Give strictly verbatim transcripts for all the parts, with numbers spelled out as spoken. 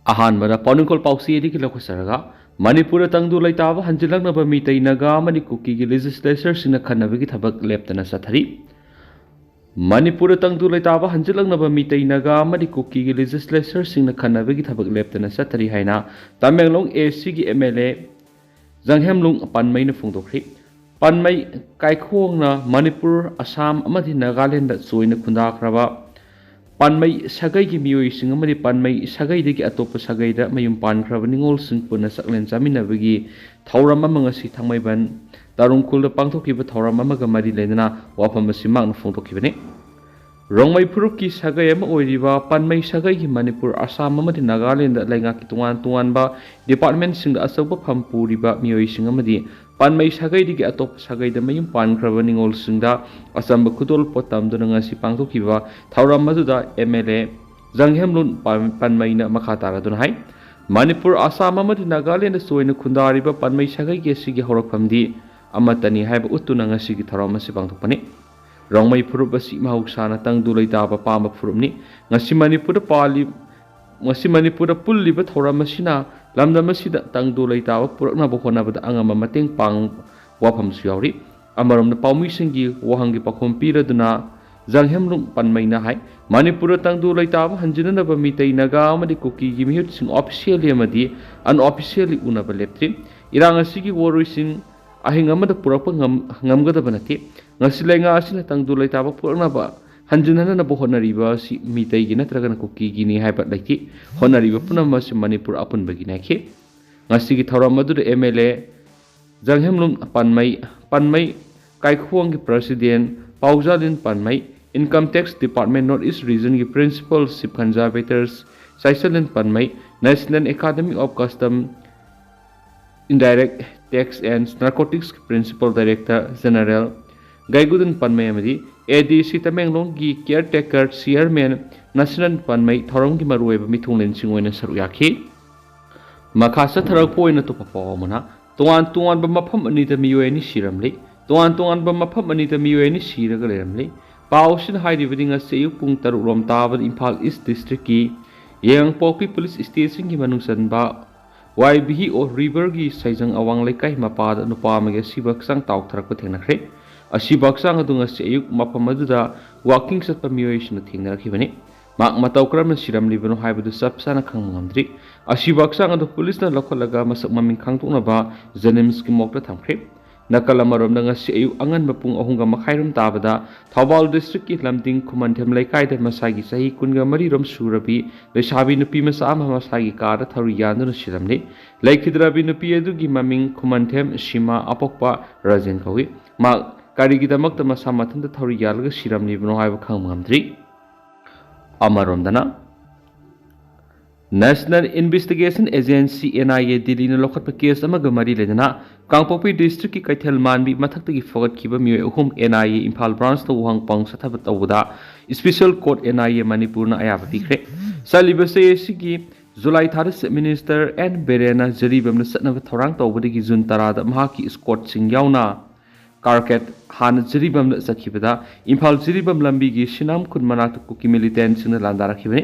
ꯑꯍꯥꯟꯕꯗ ꯄꯥꯎꯅꯤꯡꯈꯣꯜ ꯄꯥꯎꯆꯦꯗꯒꯤ ꯂꯧꯈꯠꯆꯔꯒ, ꯃꯅꯤꯄꯨꯔꯗ ꯇꯪꯗꯨ ꯂꯩꯇꯥꯕ ꯍꯟꯖꯤꯜꯂꯛꯅꯕ ꯃꯤꯇꯩ ꯅꯥꯒꯥ ꯑꯃꯗꯤ ꯀꯨꯀꯤꯒꯤ ꯂꯦꯖꯤꯁꯂꯦꯆꯔꯁꯤꯡꯅ ꯈꯟꯅꯕꯒꯤ ꯊꯕꯛ ꯂꯦꯞꯇꯅ ꯆꯠꯊꯔꯤ꯫ ꯃꯅꯤꯄꯨꯔꯗ ꯇꯪꯗꯨ ꯂꯩꯇꯥꯕ ꯍꯟꯖꯤꯜꯂꯛꯅꯕ ꯃꯤꯇꯩ ꯅꯥꯒꯥ ꯑꯃꯗꯤ ꯀꯨꯀꯤꯒꯤ ꯂꯦꯖꯤꯁꯂꯦꯆꯔꯁꯤꯡꯅ ꯈꯟꯅꯕꯒꯤ ꯊꯕꯛ ꯂꯦꯞꯇꯅ ꯆꯠꯊꯔꯤ ꯍꯥꯏꯅ ꯇꯃꯦꯡꯂꯣꯡ ꯑꯦ ꯁꯤꯒꯤ ꯑꯦꯝ ꯑꯦꯜ ꯑꯦ ꯖꯪꯍꯦꯝꯂꯨꯡ ꯄꯥꯟꯃꯩꯅ ꯐꯣꯡꯗꯣꯛꯈ꯭ꯔꯤ꯫ ꯄꯥꯟꯃꯩ ꯀꯥꯏꯈꯨꯋꯥꯡꯅ ꯃꯅꯤꯄꯨꯔ, ꯑꯁꯥꯝ ꯑꯃꯗꯤ ꯅꯥꯒꯥꯂꯦꯟꯗ ꯆꯣꯏꯅ ꯈꯨꯟꯗꯥꯈ꯭ꯔꯕ ꯄꯥꯟꯃꯩ ꯁꯥꯒꯩꯒꯤ ꯃꯤꯑꯣꯏꯁꯤꯡ ꯑꯃꯗꯤ ꯄꯥꯟꯃꯩ ꯁꯥꯒꯩꯗꯒꯤ ꯑꯇꯣꯞꯄ ꯁꯥꯒꯩꯗ ꯃꯌꯨꯝ ꯄꯥꯟꯈ꯭ꯔꯕ ꯅꯤꯉꯣꯜꯁꯤꯡ ꯄꯨꯟꯅ ꯆꯥꯛꯂꯦꯟ ꯆꯥꯃꯤꯟꯅꯕꯒꯤ ꯊꯧꯔꯝ ꯑꯃ ꯉꯁꯤ ꯊꯥꯡꯃꯩꯕꯟ ꯇꯥꯔꯨꯡ ꯈꯨꯜꯗ ꯄꯥꯡꯊꯣꯛꯈꯤꯕ ꯊꯧꯔꯝ ꯑꯃꯒ ꯃꯔꯤ ꯂꯩꯅꯅ ꯋꯥꯐꯝ ꯑꯁꯤ ꯃꯍꯥꯛꯅ ꯐꯣꯡꯗꯣꯛꯈꯤꯕꯅꯤ꯫ ꯔꯣꯡꯃꯩ ꯐꯨꯔꯨꯞꯀꯤ ꯁꯥꯒꯩ ꯑꯃ ꯑꯣꯏꯔꯤꯕ ꯄꯥꯟꯃꯩ ꯁꯥꯒꯩꯒꯤ ꯃꯅꯤꯄꯨꯔ, ꯑꯁꯥꯝ ꯑꯃꯗꯤ ꯅꯥꯒꯥꯂꯦꯟꯗ ꯂꯩꯉꯥꯛꯀꯤ ꯇꯣꯉꯥꯟ ꯇꯣꯉꯥꯟꯕ ꯗꯤꯄꯥꯔꯠꯃꯦꯟꯁꯤꯡꯗ ꯑꯆꯧꯕ ꯐꯝ ꯄꯨꯔꯤꯕ ꯃꯤꯑꯣꯏꯁꯤꯡ ꯑꯃꯗꯤ ꯄꯥꯟꯃꯩ ꯁꯥꯒꯩꯗꯒꯤ ꯑꯇꯣꯞꯄ ꯁꯥꯒꯩꯗ ꯃꯌꯨꯝ ꯄꯥꯟꯈ꯭ꯔꯕ ꯅꯤꯉꯣꯜꯁꯤꯡꯗ ꯑꯆꯝꯕ ꯈꯨꯗꯣꯜꯄꯣꯠ ꯇꯝꯗꯨꯅ ꯉꯁꯤ ꯄꯥꯡꯊꯣꯛꯈꯤꯕ ꯊꯧꯔꯝ ꯑꯗꯨꯗ ꯑꯦꯝ ꯑꯦꯜ ꯑꯦ ꯖꯪꯍꯦꯝꯂꯨꯟ ꯄꯥꯟ-, ꯄꯥꯟꯃꯩꯅ ꯃꯈꯥ ꯇꯥꯔꯗꯨꯅ ꯍꯥꯏ, ꯃꯅꯤꯄꯨꯔ, ꯑꯁꯥꯝ ꯑꯃꯗꯤ ꯅꯥꯒꯥꯂꯦꯟꯗ ꯆꯣꯏꯅ ꯈꯨꯟꯗꯥꯔꯤꯕ ꯄꯥꯟꯃꯩ ꯁꯥꯒꯩꯒꯤ ꯑꯁꯤꯒꯤ ꯍꯧꯔꯛꯐꯝꯗꯤ ꯑꯃꯠꯇꯅꯤ ꯍꯥꯏꯕ ꯎꯠꯇꯨꯅ ꯉꯁꯤꯒꯤ ꯊꯧꯔꯝ ꯑꯁꯤ ꯄꯥꯡꯊꯣꯛꯄꯅꯤ꯫ ꯔꯣꯡꯃꯩ ꯐꯨꯔꯨꯞ ꯑꯁꯤ ꯃꯍꯧꯁꯥꯅ ꯇꯪꯗꯨ ꯂꯩꯇꯥꯕ ꯄꯥꯝꯕ ꯐꯨꯔꯨꯞꯅꯤ꯫ ꯉꯁꯤ ꯃꯅꯤꯄꯨꯔꯗ ꯄꯥꯜꯂꯤ-, ꯉꯁꯤ ꯃꯅꯤꯄꯨꯔꯗ ꯄꯨꯜꯂꯤꯕ ꯊꯧꯔꯝ ꯑꯁꯤꯅ ꯂꯝꯗꯝ ꯑꯁꯤꯗ ꯇꯪꯗꯨ ꯂꯩꯇꯥꯕ ꯄꯨꯔꯛꯅꯕ ꯍꯣꯠꯅꯕꯗ ꯑꯉꯝꯕ ꯃꯇꯦꯡ ꯄꯥꯡ ꯋꯥꯐꯝꯁꯨ ꯌꯥꯎꯔꯤ꯫ ꯑꯃꯔꯣꯝꯗ ꯄꯥꯎꯃꯤꯁꯤꯡꯒꯤ ꯋꯥꯍꯪꯒꯤ ꯄꯥꯎꯈꯨꯝ ꯄꯤꯔꯗꯨꯅ ꯖꯪꯍꯦꯝꯂꯨꯡ ꯄꯥꯟꯃꯩꯅ ꯍꯥꯏ, ꯃꯅꯤꯄꯨꯔꯗ ꯇꯪꯗꯨ ꯂꯩꯇꯥꯕ ꯍꯟꯖꯤꯟꯅꯅꯕ ꯃꯤꯇꯩ ꯅꯥꯒꯥ ꯑꯃꯗꯤ ꯀꯨꯀꯤꯒꯤ ꯃꯤꯍꯨꯠꯁꯤꯡ officially ꯑꯃꯗꯤ unofficially ꯎꯅꯕ ꯂꯦꯞꯇ꯭ꯔꯤ꯫ ꯏꯔꯥꯡ ꯑꯁꯤꯒꯤ ꯋꯥꯔꯣꯏꯁꯤꯟ ꯑꯍꯤꯡ ꯑꯃꯗ ꯄꯨꯔꯛꯄ ꯉꯝ-, ꯉꯝꯒꯗꯕ ꯅꯠꯇꯦ꯫ ꯉꯁꯤ ꯂꯩꯉꯥꯛ ꯑꯁꯤꯅ ꯇꯪꯗꯨ ꯂꯩꯇꯥꯕ ꯄꯨꯔꯛꯅꯕ ꯍꯟꯖꯤꯟ ꯍꯟꯅꯅꯕ ꯍꯣꯠꯅꯔꯤꯕ ꯑꯁꯤ ꯃꯤꯇꯩꯒꯤ ꯅꯠꯇ꯭ꯔꯒꯅ ꯀꯨꯀꯤꯒꯤꯅꯤ ꯍꯥꯏꯕ ꯂꯩꯇꯦ꯫ ꯍꯣꯠꯅꯔꯤꯕ ꯄꯨꯝꯅꯃꯛ ꯑꯁꯤ ꯃꯅꯤꯄꯨꯔ ꯑꯄꯨꯟꯕꯒꯤꯅꯤ ꯍꯥꯏꯈꯤ꯫ ꯉꯁꯤꯒꯤ ꯊꯧꯔꯝ ꯑꯗꯨꯗ M L A Janghemlung Panmei, Panmei ꯀꯥꯏꯈꯨꯋꯥꯡꯒꯤ president Paujalin Panmei, Income Tax Department North East Regionꯒꯤ principal chief conservators Chaisalin Panmei, National Academy of Custom Indirect Tax and Narcotics Principal Director General ꯒꯥꯏꯒꯨꯗꯟ ꯄꯥꯟꯃꯩ ꯑꯃꯗꯤ ꯑꯦ ꯗꯤ ꯁꯤ ꯇꯃꯦꯡꯂꯣꯡꯒꯤ caretaker chairman ꯅꯁꯤꯔꯟ ꯄꯥꯟꯃꯩ ꯊꯧꯔꯝꯒꯤ ꯃꯔꯨꯑꯣꯏꯕ ꯃꯤꯊꯨꯡꯂꯦꯟꯁꯤꯡ ꯑꯣꯏꯅ ꯁꯔꯨꯛ ꯌꯥꯈꯤ꯫ ꯃꯈꯥ ꯆꯠꯊꯔꯛꯄ ꯑꯣꯏꯅ ꯑꯇꯣꯞꯄ ꯄꯥꯎ ꯑꯃꯅ, ꯇꯣꯉꯥꯟ ꯇꯣꯉꯥꯟꯕ ꯃꯐꯝ ꯑꯅꯤꯗ ꯃꯤꯑꯣꯏ ꯑꯅꯤ ꯁꯤꯔꯝꯂꯤ꯫ ꯇꯣꯉꯥꯟ ꯇꯣꯉꯥꯟꯕ ꯃꯐꯝ ꯑꯅꯤꯗ ꯃꯤꯑꯣꯏ ꯑꯅꯤ ꯁꯤꯔꯒ ꯂꯩꯔꯝꯂꯤ꯫ ꯄꯥꯎ ꯑꯁꯤꯅ ꯍꯥꯏꯔꯤꯕꯗꯤ ꯉꯁꯤ ꯑꯌꯨꯛ ꯄꯨꯡ ꯇꯔꯨꯛ ꯔꯣꯝ ꯇꯥꯕꯗ ꯏꯝꯐꯥꯜ East Districtꯀꯤ ꯌꯥꯏꯉꯪꯄꯣꯛꯄꯤ ꯄꯨꯂꯤꯁ ꯁ꯭ꯇꯦꯁꯟꯒꯤ ꯃꯅꯨꯡ ꯆꯟꯕ ꯋꯥꯏ ꯚꯤ ꯑꯣ ꯔꯤꯚꯔꯒꯤ ꯁꯩꯖꯪ ꯑꯋꯥꯡ ꯂꯩꯀꯥꯏ ꯃꯄꯥꯗ ꯅꯨꯄꯥ ꯑꯃꯒꯤ ꯑꯁꯤꯕ ꯍꯛꯆꯥꯡ ꯇꯥꯎꯊꯔꯛꯄ ꯊꯦꯡꯅꯈ꯭ꯔꯦ꯫ ꯑꯁꯤꯕ ꯍꯛꯆꯥꯡ ꯑꯗꯨ ꯉꯁꯤ ꯑꯌꯨꯛ ꯃꯐꯝ ꯑꯗꯨꯗ ꯋꯥꯀꯤꯡ ꯆꯠꯄ ꯃꯤꯑꯣꯏꯁꯤꯡꯅ ꯊꯦꯡꯅꯔꯛꯈꯤꯕꯅꯤ꯫ ꯃꯍꯥꯛ ꯃꯇꯧ ꯀꯔꯝꯅ ꯁꯤꯔꯝꯂꯤꯕꯅꯣ ꯍꯥꯏꯕꯗꯨ ꯆꯞ ꯆꯥꯅ ꯈꯪꯕ ꯉꯝꯗ꯭ꯔꯤ꯫ ꯑꯁꯤꯕ ꯍꯛꯆꯥꯡ ꯑꯗꯨ ꯄꯨꯂꯤꯁꯅ ꯂꯧꯈꯠꯂꯒ ꯃꯁꯛ ꯃꯃꯤꯡ ꯈꯪꯗꯣꯛꯅꯕ ꯖꯦꯅꯤꯝꯁꯀꯤ ꯃꯣꯔꯒꯇ ꯊꯝꯈ꯭ꯔꯦ꯫ ꯅꯥꯀꯜ ꯑꯃꯔꯣꯝꯗ, ꯉꯁꯤ ꯑꯌꯨꯛ ꯑꯉꯟꯕ ꯄꯨꯡ ꯑꯍꯨꯝꯒ ꯃꯈꯥꯏꯔꯣꯝ ꯇꯥꯕꯗ ꯊꯧꯕꯥꯜ ꯗꯤꯁꯇ꯭ꯔꯤꯛꯀꯤ ꯂꯝꯗꯤꯡ ꯈꯨꯃꯟꯊꯦꯝ ꯂꯩꯀꯥꯏꯗ ꯃꯁꯥꯒꯤ ꯆꯍꯤ ꯀꯨꯟꯒ ꯃꯔꯤꯔꯣꯝ ꯁꯨꯔꯕꯤ ꯂꯩꯁꯥꯕꯤ ꯅꯨꯄꯤ ꯃꯆꯥ ꯑꯃ ꯃꯁꯥꯒꯤ ꯀꯥꯔꯗ ꯊꯧꯔꯤ ꯌꯥꯟꯗꯨꯅ ꯁꯤꯔꯝꯂꯤ꯫ ꯂꯩꯈꯤꯗ꯭ꯔꯕꯤ ꯅꯨꯄꯤ ꯑꯗꯨꯒꯤ ꯃꯃꯤꯡ ꯈꯨꯃꯟꯊꯦꯝ ꯁꯤꯃꯥ ꯑꯄꯣꯛꯄ ꯔꯥꯖꯦꯟ ꯀꯧꯏ꯫ ꯃꯍꯥꯛ ꯀꯔꯤꯒꯤꯗꯃꯛꯇ ꯃꯁꯥ ꯃꯊꯟꯇ ꯊꯧꯔꯤ ꯌꯥꯜꯂꯒ ꯁꯤꯔꯝꯂꯤꯕꯅꯣ ꯍꯥꯏꯕ ꯈꯪꯕ ꯉꯝꯗ꯭ꯔꯤ꯫ ꯑꯃꯔꯣꯝꯗꯅ, National Investigation Agency, N I A, ꯗꯤꯜꯂꯤꯅ ꯂꯧꯈꯠꯄ ꯀꯦꯁ ꯑꯃꯒ ꯃꯔꯤ ꯂꯩꯅꯅ ꯀꯥꯡꯄꯣꯛꯄꯤ ꯗꯤꯁꯇ꯭ꯔꯤꯛꯀꯤ ꯀꯩꯊꯦꯜ ꯃꯥꯟꯕꯤ ꯃꯊꯛꯇꯒꯤ ꯐꯒꯠꯈꯤꯕ ꯃꯤꯑꯣꯏ ꯑꯍꯨꯝ N I A ꯏꯝꯐꯥꯜ ꯕ꯭ꯔꯥꯟꯁꯇ ꯋꯥꯍꯪ ꯄꯥꯎ ꯆꯠꯊꯕ ꯇꯧꯕꯗ Special Court, N I A, ꯃꯅꯤꯄꯨꯔꯅ ꯑꯌꯥꯕ ꯄꯤꯈ꯭ꯔꯦ꯫ ꯆꯠꯂꯤꯕ ꯆꯍꯤ ꯑꯁꯤꯒꯤ ꯖꯨꯂꯥꯏ ꯊꯥꯗ Chief Minister N ꯕꯤꯔꯦꯟꯅ ꯖꯤꯔꯤꯕꯥꯝꯗ ꯆꯠꯅꯕ ꯊꯧꯔꯥꯡ ꯇꯧꯕꯗꯒꯤ ꯖꯨꯟ ꯇꯔꯥꯗ ꯃꯍꯥꯛꯀꯤ escortꯁꯤꯡ ꯌꯥꯎꯅ ꯀꯥꯔꯀꯦꯠ ꯍꯥꯟꯅ ꯖꯤꯔꯤꯕꯥꯝꯗ ꯆꯠꯈꯤꯕꯗ ꯏꯝꯐꯥꯜ ꯖꯤꯔꯤꯕꯥꯝ ꯂꯝꯕꯤꯒꯤ ꯁꯤꯅꯥꯝ ꯈꯨꯟ ꯃꯅꯥꯛꯇ ꯀꯨꯀꯤ militantꯁꯤꯡꯅ ꯂꯥꯟꯗꯥꯔꯛꯈꯤꯕꯅꯤ꯫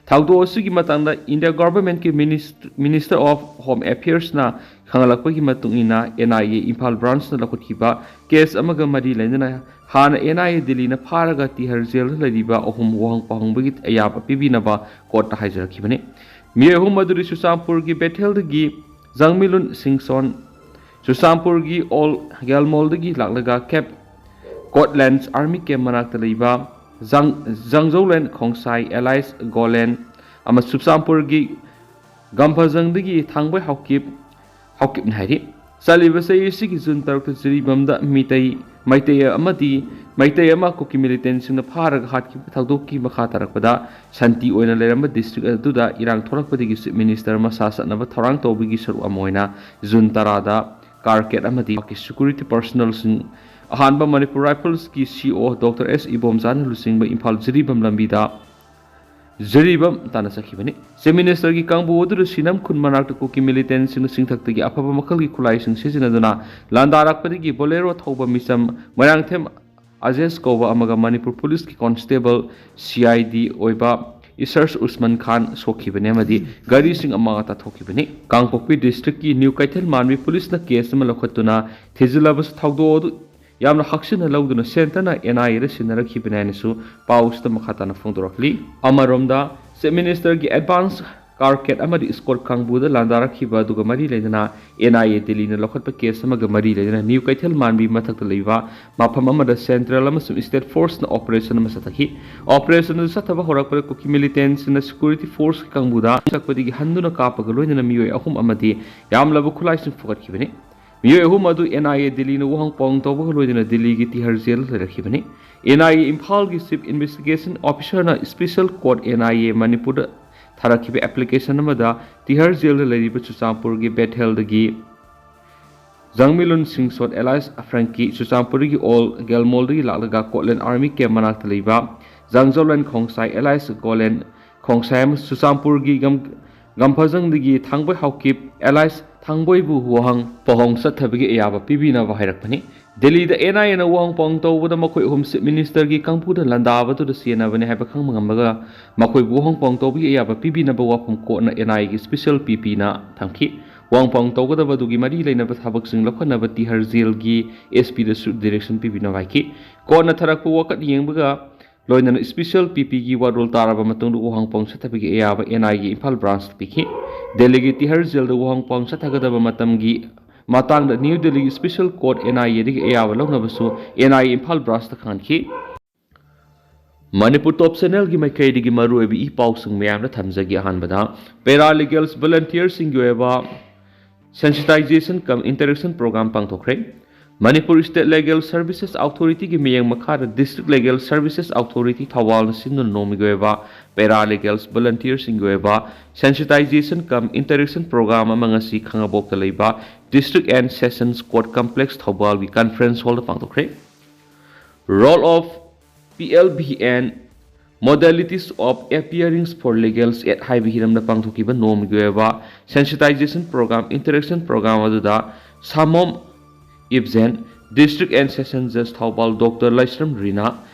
ꯊꯧꯗꯣꯛ ꯑꯁꯤꯒꯤ ꯃꯇꯥꯡꯗ India Governmentꯀꯤ Minis-, Minister of Home Affairsꯅ ꯈꯪꯍꯜꯂꯛꯄꯒꯤ ꯃꯇꯨꯡ ꯏꯟꯅ N I A ꯏꯝꯐꯥꯜ ꯕ꯭ꯔꯥꯟꯁꯅ ꯂꯧꯈꯠꯈꯤꯕ ꯀꯦꯁ ꯑꯃꯒ ꯃꯔꯤ ꯂꯩꯅꯅ ꯍꯥꯟꯅ N I A ꯗꯤꯜꯂꯤꯅ ꯐꯥꯔꯒ ꯇꯤꯍꯥꯔ ꯖꯦꯜꯗ ꯂꯩꯔꯤꯕ ꯑꯍꯨꯝ ꯋꯥꯍꯪ ꯄꯥꯎꯍꯪꯕꯒꯤ ꯑꯌꯥꯕ ꯄꯤꯕꯤꯅꯕ ꯀꯣꯔꯠꯇ ꯍꯥꯏꯖꯔꯛꯈꯤꯕꯅꯤ꯫ ꯃꯤꯑꯣꯏ ꯑꯍꯨꯝ ꯑꯗꯨꯗꯤ ꯆꯨꯔꯆꯥꯟꯄꯨꯔꯒꯤ ꯕꯦꯊꯦꯜꯗꯒꯤ ꯖꯪꯃꯤꯂꯨꯟ ꯁꯤꯡꯁꯣꯟ, ꯆꯨꯔꯆꯥꯟꯄꯨꯔꯒꯤ ꯑꯣꯜ ꯌꯥꯜꯃꯣꯜꯗꯒꯤ ꯂꯥꯛꯂꯒ ꯀꯦꯞ ꯀꯣꯠꯂꯦꯟꯁ ꯑꯥꯔꯃꯤ ꯀꯦꯝ ꯃꯅꯥꯛꯇ ꯂꯩꯕ ꯖꯥꯡ-, ꯖꯥꯡꯖꯧꯂꯦꯟ ꯈꯣꯡꯁꯥꯏ ꯑꯦꯂꯥꯏꯁ ꯒꯣꯂꯦꯟ ꯑꯃ ꯆꯨꯔꯆꯥꯟꯄꯨꯔꯒꯤ ꯒꯝꯐꯖꯪꯗꯒꯤ ꯊꯥꯡꯕꯩ ꯍꯥꯎꯀꯤꯞ, ꯍꯥꯎꯀꯤꯞꯅꯤ ꯍꯥꯏꯔꯤ꯫ ꯆꯠꯂꯤꯕ ꯆꯍꯤ ꯑꯁꯤꯒꯤ ꯖꯨꯟ ꯇꯔꯨꯛꯇ ꯖꯤꯔꯤꯕꯥꯝꯗ ꯃꯤꯇꯩ, ꯃꯩꯇꯩ ꯑꯃꯗꯤ ꯃꯩꯇꯩ ꯑꯃ ꯀꯨꯀꯤ militantꯁꯤꯡꯅ ꯐꯥꯔꯒ ꯍꯥꯠꯈꯤꯕ ꯊꯧꯗꯣꯛꯀꯤ ꯃꯈꯥ ꯇꯥꯔꯛꯄꯗ ꯁꯥꯟꯇꯤ ꯑꯣꯏꯅ ꯂꯩꯔꯝꯕ ꯗꯤꯁꯇ꯭ꯔꯤꯛ ꯑꯗꯨꯗ ꯏꯔꯥꯡ ꯊꯣꯛꯂꯛꯄꯗꯒꯤ Chief Minister ꯃꯁꯥ ꯆꯠꯅꯕ ꯊꯧꯔꯥꯡ ꯇꯧꯕꯒꯤ ꯁꯔꯨꯛ ꯑꯃ ꯑꯣꯏꯅ ꯖꯨꯟ ꯇꯔꯥꯗ ꯀꯥꯔꯀꯦꯠ ꯑꯃꯗꯤ ꯃꯍꯥꯛꯀꯤ security personnelꯁꯤꯡ, ꯑꯍꯥꯟꯕ Manipur ꯔꯥꯏꯐꯜꯁꯀꯤ C O Doctor S ꯏꯕꯣꯝꯆꯥꯅ ꯂꯨꯆꯤꯡꯕ ꯏꯝꯐꯥꯜ ꯖꯤꯔꯤꯕꯥꯝ ꯂꯝꯕꯤꯗ ꯖꯤꯔꯤꯕꯥꯝ ꯇꯥꯟꯅ ꯆꯠꯈꯤꯕꯅꯤ꯫ Chief Ministerꯒꯤ ꯀꯥꯡꯕꯨ ꯑꯗꯨꯗ ꯁꯤꯅꯝ ꯈꯨꯟ ꯃꯅꯥꯛꯇ ꯀꯨꯀꯤ militantꯁꯤꯡꯅ ꯆꯤꯡꯊꯛꯇꯒꯤ ꯑꯐꯕ ꯃꯈꯜꯒꯤ ꯈꯨꯠꯂꯥꯏꯁꯤꯡ ꯁꯤꯖꯤꯟꯅꯗꯨꯅ ꯂꯥꯟꯗꯥꯔꯛꯄꯗꯒꯤ Bolero ꯊꯧꯕ ꯃꯤꯆꯝ ꯃꯣꯏꯔꯥꯡꯊꯦꯝ ꯑꯖꯦꯁ ꯀꯧꯕ ꯑꯃꯒ ꯃꯅꯤꯄꯨꯔ ꯄꯨꯂꯤꯁꯀꯤ constable, C I D ꯑꯣꯏꯕ ꯏꯁꯔꯁ ꯎꯁꯃꯥꯟ ꯈꯥꯟ ꯁꯣꯛꯈꯤꯕꯅꯤ ꯑꯃꯗꯤ ꯒꯥꯔꯤꯁꯤꯡ ꯑꯃ ꯇꯥꯊꯣꯛꯈꯤꯕꯅꯤ꯫ ꯀꯥꯡꯄꯣꯛꯄꯤ ꯗꯤꯁꯇ꯭ꯔꯤꯛꯀꯤ ꯅ꯭ꯌꯨ ꯀꯩꯊꯦꯜ ꯃꯥꯟꯕꯤ ꯄꯨꯂꯤꯁꯅ ꯀꯦꯁ ꯑꯃ ꯂꯧꯈꯠꯇꯨꯅ ꯊꯤꯖꯤꯜꯂꯕꯁꯨ ꯊꯧꯗꯣꯛ ꯑꯗꯨ ꯌꯥꯝꯅ ꯍꯛꯆꯤꯟꯅ ꯂꯧꯗꯨꯅ ꯁꯦꯟꯇꯔꯅ ꯑꯦꯟ ꯑꯥꯏ ꯑꯦꯗ ꯁꯤꯟꯅꯔꯛꯈꯤꯕꯅꯤ ꯍꯥꯏꯅꯁꯨ ꯄꯥꯎꯁꯤꯗ ꯃꯈꯥ ꯇꯥꯅ ꯐꯣꯡꯗꯣꯔꯛꯂꯤ꯫ ꯑꯃꯔꯣꯝꯗ, ꯆꯤꯐ ꯃꯤꯅꯤꯁꯇꯔꯒꯤ ꯑꯦꯗꯚꯥꯟꯁ ꯀꯥꯔ ꯀꯦꯠ ꯑꯃꯗꯤ ꯏꯁꯀꯣꯔꯠ ꯀꯥꯡꯕꯨꯗ ꯂꯥꯟꯗꯥꯔꯛꯈꯤꯕ ꯑꯗꯨꯒ ꯃꯔꯤ ꯂꯩꯅꯅ ꯑꯦꯟ ꯑꯥꯏ ꯑꯦ ꯗꯤꯜꯂꯤꯅ ꯂꯧꯈꯠꯄ ꯀꯦꯁ ꯑꯃꯒ ꯃꯔꯤ ꯂꯩꯅꯅ ꯅ꯭ꯌꯨ ꯀꯩꯊꯦꯜ ꯃꯥꯟꯕꯤ ꯃꯊꯛꯇ ꯂꯩꯕ ꯃꯐꯝ ꯑꯃꯗ ꯁꯦꯟꯇ꯭ꯔꯦꯜ ꯑꯃꯁꯨꯡ ꯁ꯭ꯇꯦꯠ ꯐꯣꯔꯁꯅ ꯑꯣꯄꯔꯦꯁꯟ ꯑꯃ ꯆꯠꯊꯈꯤ꯫ ꯑꯣꯄꯔꯦꯁꯟ ꯑꯗꯨ ꯆꯠꯊꯕ ꯍꯧꯔꯛꯄꯗ ꯀꯨꯀꯤ ꯃꯤꯂꯤꯇꯦꯟꯁꯤꯡꯅ ꯁꯦꯀ꯭ꯌꯨꯔꯤꯇꯤ ꯐꯣꯔꯁꯀꯤ ꯀꯥꯡꯕꯨꯗ ꯆꯠꯄꯗꯒꯤ ꯍꯟꯗꯨꯅ ꯀꯥꯞꯄꯒ ꯂꯣꯏꯅꯅ ꯃꯤꯑꯣꯏ ꯑꯍꯨꯝ ꯑꯃꯗꯤ ꯌꯥꯝꯂꯕ ꯈꯨꯠꯂꯥꯏꯁꯤꯡ ꯐꯨꯒꯠꯈꯤꯕꯅꯤ꯫ ꯃꯤꯑꯣꯏ ꯑꯍꯨꯝ ꯑꯗꯨ ꯑꯦꯟ ꯑꯥꯏ ꯑꯦ ꯗꯤꯜꯂꯤꯅ ꯋꯥꯍꯪ ꯄꯥꯎ ꯇꯧꯕꯒ ꯂꯣꯏꯅꯅ ꯗꯤꯜꯂꯤꯒꯤ ꯇꯤꯍꯥꯔ ꯖꯦꯜꯗ ꯂꯩꯔꯛꯈꯤꯕꯅꯤ꯫ ꯑꯦꯟ ꯑꯥꯏ ꯑꯦ ꯏꯝꯐꯥꯜꯒꯤ ꯆꯤꯐ ꯏꯟꯚꯦꯁꯇꯤꯒꯦꯁꯟ ꯑꯣꯐꯤꯁꯔꯅ special court N I A ꯃꯅꯤꯄꯨꯔꯗ ꯊꯥꯔꯛꯈꯤꯕ ꯑꯦꯄ꯭ꯂꯤꯀꯦꯁꯟ ꯑꯃꯗ ꯇꯤꯍꯥꯔ ꯖꯦꯜꯗ ꯂꯩꯔꯤꯕ ꯆꯨꯔꯆꯥꯟꯄꯨꯔꯒꯤ ꯕꯦꯊꯦꯜꯗꯒꯤ ꯖꯪꯃꯤꯂꯨꯟ ꯁꯤꯡꯁꯣꯠ ꯑꯦꯂꯥꯏꯁ ꯐ꯭ꯔꯦꯡꯀꯤ, ꯆꯨꯔꯆꯥꯟꯄꯨꯔꯒꯤ ꯑꯣꯜ ꯒꯦꯜꯃꯣꯜꯗꯒꯤ ꯂꯥꯛꯂꯒ ꯀꯣꯠꯂꯦꯟ ꯑꯥꯔꯃꯤ ꯀꯦꯝ ꯃꯅꯥꯛꯇ ꯂꯩꯕ ꯖꯥꯡꯖꯧꯂꯦꯟ ꯈꯣꯡꯁꯥꯏ ꯑꯦꯂꯥꯏꯁ ꯒꯣꯂꯦꯟ ꯈꯣꯡꯁꯥꯏ ꯑꯃꯁꯨꯡ ꯆꯨꯔꯆꯥꯟꯄꯨꯔꯒꯤ ꯒꯝ-, ꯒꯝꯐꯖꯪꯗꯒꯤ ꯊꯥꯡꯕꯣꯏ ꯍꯥꯎꯀꯤꯞ ꯑꯦꯂꯥꯏꯁ ꯊꯥꯡꯕꯣꯏꯕꯨ ꯋꯥꯍꯪ ꯄꯥꯎꯍꯪ ꯆꯠꯊꯕꯒꯤ ꯑꯌꯥꯕ ꯄꯤꯕꯤꯅꯕ ꯍꯥꯏꯔꯛꯄꯅꯤ꯫ ꯗꯦꯜꯂꯤꯗ ꯑꯦꯟ ꯑꯥꯏ ꯑꯦꯅ ꯋꯥꯍꯪ ꯄꯥꯎꯍꯪ ꯇꯧꯕꯗ ꯃꯈꯣꯏ ꯑꯍꯨꯝ ꯆꯤꯐ ꯃꯤꯅꯤꯁꯇꯔꯒꯤ ꯀꯥꯡꯕꯨꯗ ꯂꯥꯟꯗꯥꯕꯗꯨꯗ ꯆꯦꯟꯅꯕꯅꯤ ꯍꯥꯏꯕ ꯈꯪꯕ ꯉꯝꯃꯒ ꯃꯈꯣꯏꯕꯨ ꯋꯥꯍꯪ ꯄꯥꯎꯍꯪ ꯇꯧꯕꯒꯤ ꯑꯌꯥꯕ ꯄꯤꯕꯤꯅꯕ ꯋꯥꯐꯝ ꯀꯣꯔꯠꯅ ꯑꯦꯟ ꯑꯥꯏ ꯑꯦꯒꯤ ꯁ꯭ꯄꯦꯁꯦꯜ ꯄꯤ ꯄꯤꯅ ꯊꯝꯈꯤ꯫ ꯋꯥꯍꯪ ꯄꯥꯎꯍꯪ ꯇꯧꯒꯗꯕꯗꯨꯒꯤ ꯃꯔꯤ ꯂꯩꯅꯕ ꯊꯕꯛꯁꯤꯡ ꯂꯧꯈꯠꯅꯕ ꯇꯤꯍꯥꯔ ꯖꯦꯜꯒꯤ ꯑꯦꯁ ꯄꯤꯗꯁꯨ ꯗꯤꯔꯦꯛꯁꯟ ꯄꯤꯕꯤꯅꯕ ꯍꯥꯏꯈꯤ꯫ ꯀꯣꯔꯠꯅ ꯊꯥꯔꯛꯄ ꯋꯥꯀꯠ ꯌꯦꯡꯕꯒ ꯂꯣꯏꯅꯅ ꯁ꯭ꯄꯦꯁꯦꯜ ꯄꯤ ꯄꯤꯒꯤ ꯋꯥꯔꯣꯜ ꯇꯥꯔꯕ ꯃꯇꯨꯡꯗ ꯋꯥꯍꯪ ꯄꯥꯎꯍꯪ ꯆꯠꯊꯕꯒꯤ ꯑꯌꯥꯕ ꯑꯦꯟ ꯑꯥꯏ ꯑꯦꯒꯤ ꯏꯝꯐꯥꯜ ꯕ꯭ꯔꯥꯟꯁꯇ ꯄꯤꯈꯤ꯫ ꯗꯦꯜꯂꯤꯒꯤ ꯇꯤꯍꯥꯔ ꯖꯦꯜꯗ ꯋꯥꯍꯪ ꯄꯥꯎꯍꯪ ꯆꯠꯊꯒꯗꯕ ꯃꯇꯝꯒꯤ ꯃꯇꯥꯡꯗ ꯅ꯭ꯌꯨ ꯗꯦꯜꯂꯤꯒꯤ ꯁ꯭ꯄꯦꯁꯦꯜ ꯀꯣꯔꯠ ꯑꯦꯟ ꯑꯥꯏ ꯑꯦꯗꯒꯤ ꯑꯌꯥꯕ ꯂꯧꯅꯕꯁꯨ ꯑꯦꯟ ꯑꯥꯏ ꯑꯦ ꯏꯝꯐꯥꯜ ꯕ꯭ꯔꯥꯟꯁꯇ ꯈꯪꯍꯟꯈꯤ꯫ ꯃꯅꯤꯄꯨꯔ ꯇꯣꯞ ꯆꯦꯅꯦꯜꯒꯤ ꯃꯥꯏꯀꯩꯗꯒꯤ ꯃꯔꯨꯑꯣꯏꯕ ꯏ ꯄꯥꯎꯁꯤꯡ ꯃꯌꯥꯝꯗ ꯊꯝꯖꯒꯦ꯫ ꯑꯍꯥꯟꯕꯗ, ꯄꯦꯔꯥ ꯂꯤꯒꯦꯜꯁ ꯚꯣꯂꯟꯇꯤꯌꯔꯁꯤꯡꯒꯤ ꯑꯣꯏꯕ ꯁꯦꯟꯁꯤꯇꯥꯏꯖꯦꯁꯟ ꯀꯝ ꯏꯟꯇꯔꯦꯛꯁꯟ ꯄ꯭ꯔꯣꯒ꯭ꯔꯥꯝ ꯄꯥꯡꯊꯣꯛꯈ꯭ꯔꯦ꯫ ꯃꯅꯤꯄꯨꯔ ꯁ꯭ꯇꯦꯠ ꯂꯤꯒꯦꯜ ꯁꯔꯚꯤꯁꯦꯁ ꯑꯣꯊꯣꯔꯤꯇꯤꯒꯤ ꯃꯤꯠꯌꯦꯡ ꯃꯈꯥꯗ ꯗꯤꯁꯇ꯭ꯔꯤꯛ ꯂꯤꯒꯦꯜ ꯁꯔꯚꯤꯁꯦꯁ ꯑꯣꯊꯣꯔꯤꯇꯤ ꯊꯧꯕꯥꯜꯅ ꯁꯤꯟꯗꯨꯅ ꯅꯣꯡꯃꯒꯤ ꯑꯣꯏꯕ ꯄꯦꯔꯥ ꯂꯤꯒꯦꯜꯁ ꯚꯣꯂꯟꯇꯤꯌꯔꯁꯤꯡꯒꯤ ꯑꯣꯏꯕ ꯁꯦꯟꯁꯤꯇꯥꯏꯖꯦꯁꯟ ꯀꯝ ꯏꯟꯇꯔꯦꯛꯁꯟ ꯄ꯭ꯔꯣꯒ꯭ꯔꯥꯝ ꯑꯃ ꯉꯁꯤ ꯈꯥꯉꯕꯣꯛꯇ ꯂꯩꯕ district and sessions court complex ꯊꯧꯕꯥꯜꯒꯤ ꯀꯟꯐ꯭ꯔꯦꯟꯁ ꯍꯣꯜꯗ ꯄꯥꯡꯊꯣꯛꯈ꯭ꯔꯦ꯫ Role of P L B and Modalities of Appearing for Legal Aid ꯍꯥꯏꯕ ꯍꯤꯔꯝꯗ ꯄꯥꯡꯊꯣꯛꯈꯤꯕ ꯅꯣꯡꯃꯒꯤ ꯑꯣꯏꯕ ꯁꯦꯟꯁꯤꯇꯥꯏꯖꯦꯁꯟ ꯄ꯭ꯔꯣꯒ꯭ꯔꯥꯝ ꯏꯟꯇꯔꯦꯛꯁꯟ ꯄ꯭ꯔꯣꯒ꯭ꯔꯥꯝ ꯑꯗꯨꯗ ꯁꯥꯃꯣꯝ ꯏꯕꯖꯦꯟ, ꯗꯤꯁꯇ꯭ꯔꯤꯛ ꯑꯦꯟ ꯁꯦꯁꯟ ꯖꯖ ꯊꯧꯕꯥꯜ doctor Laishram Rina,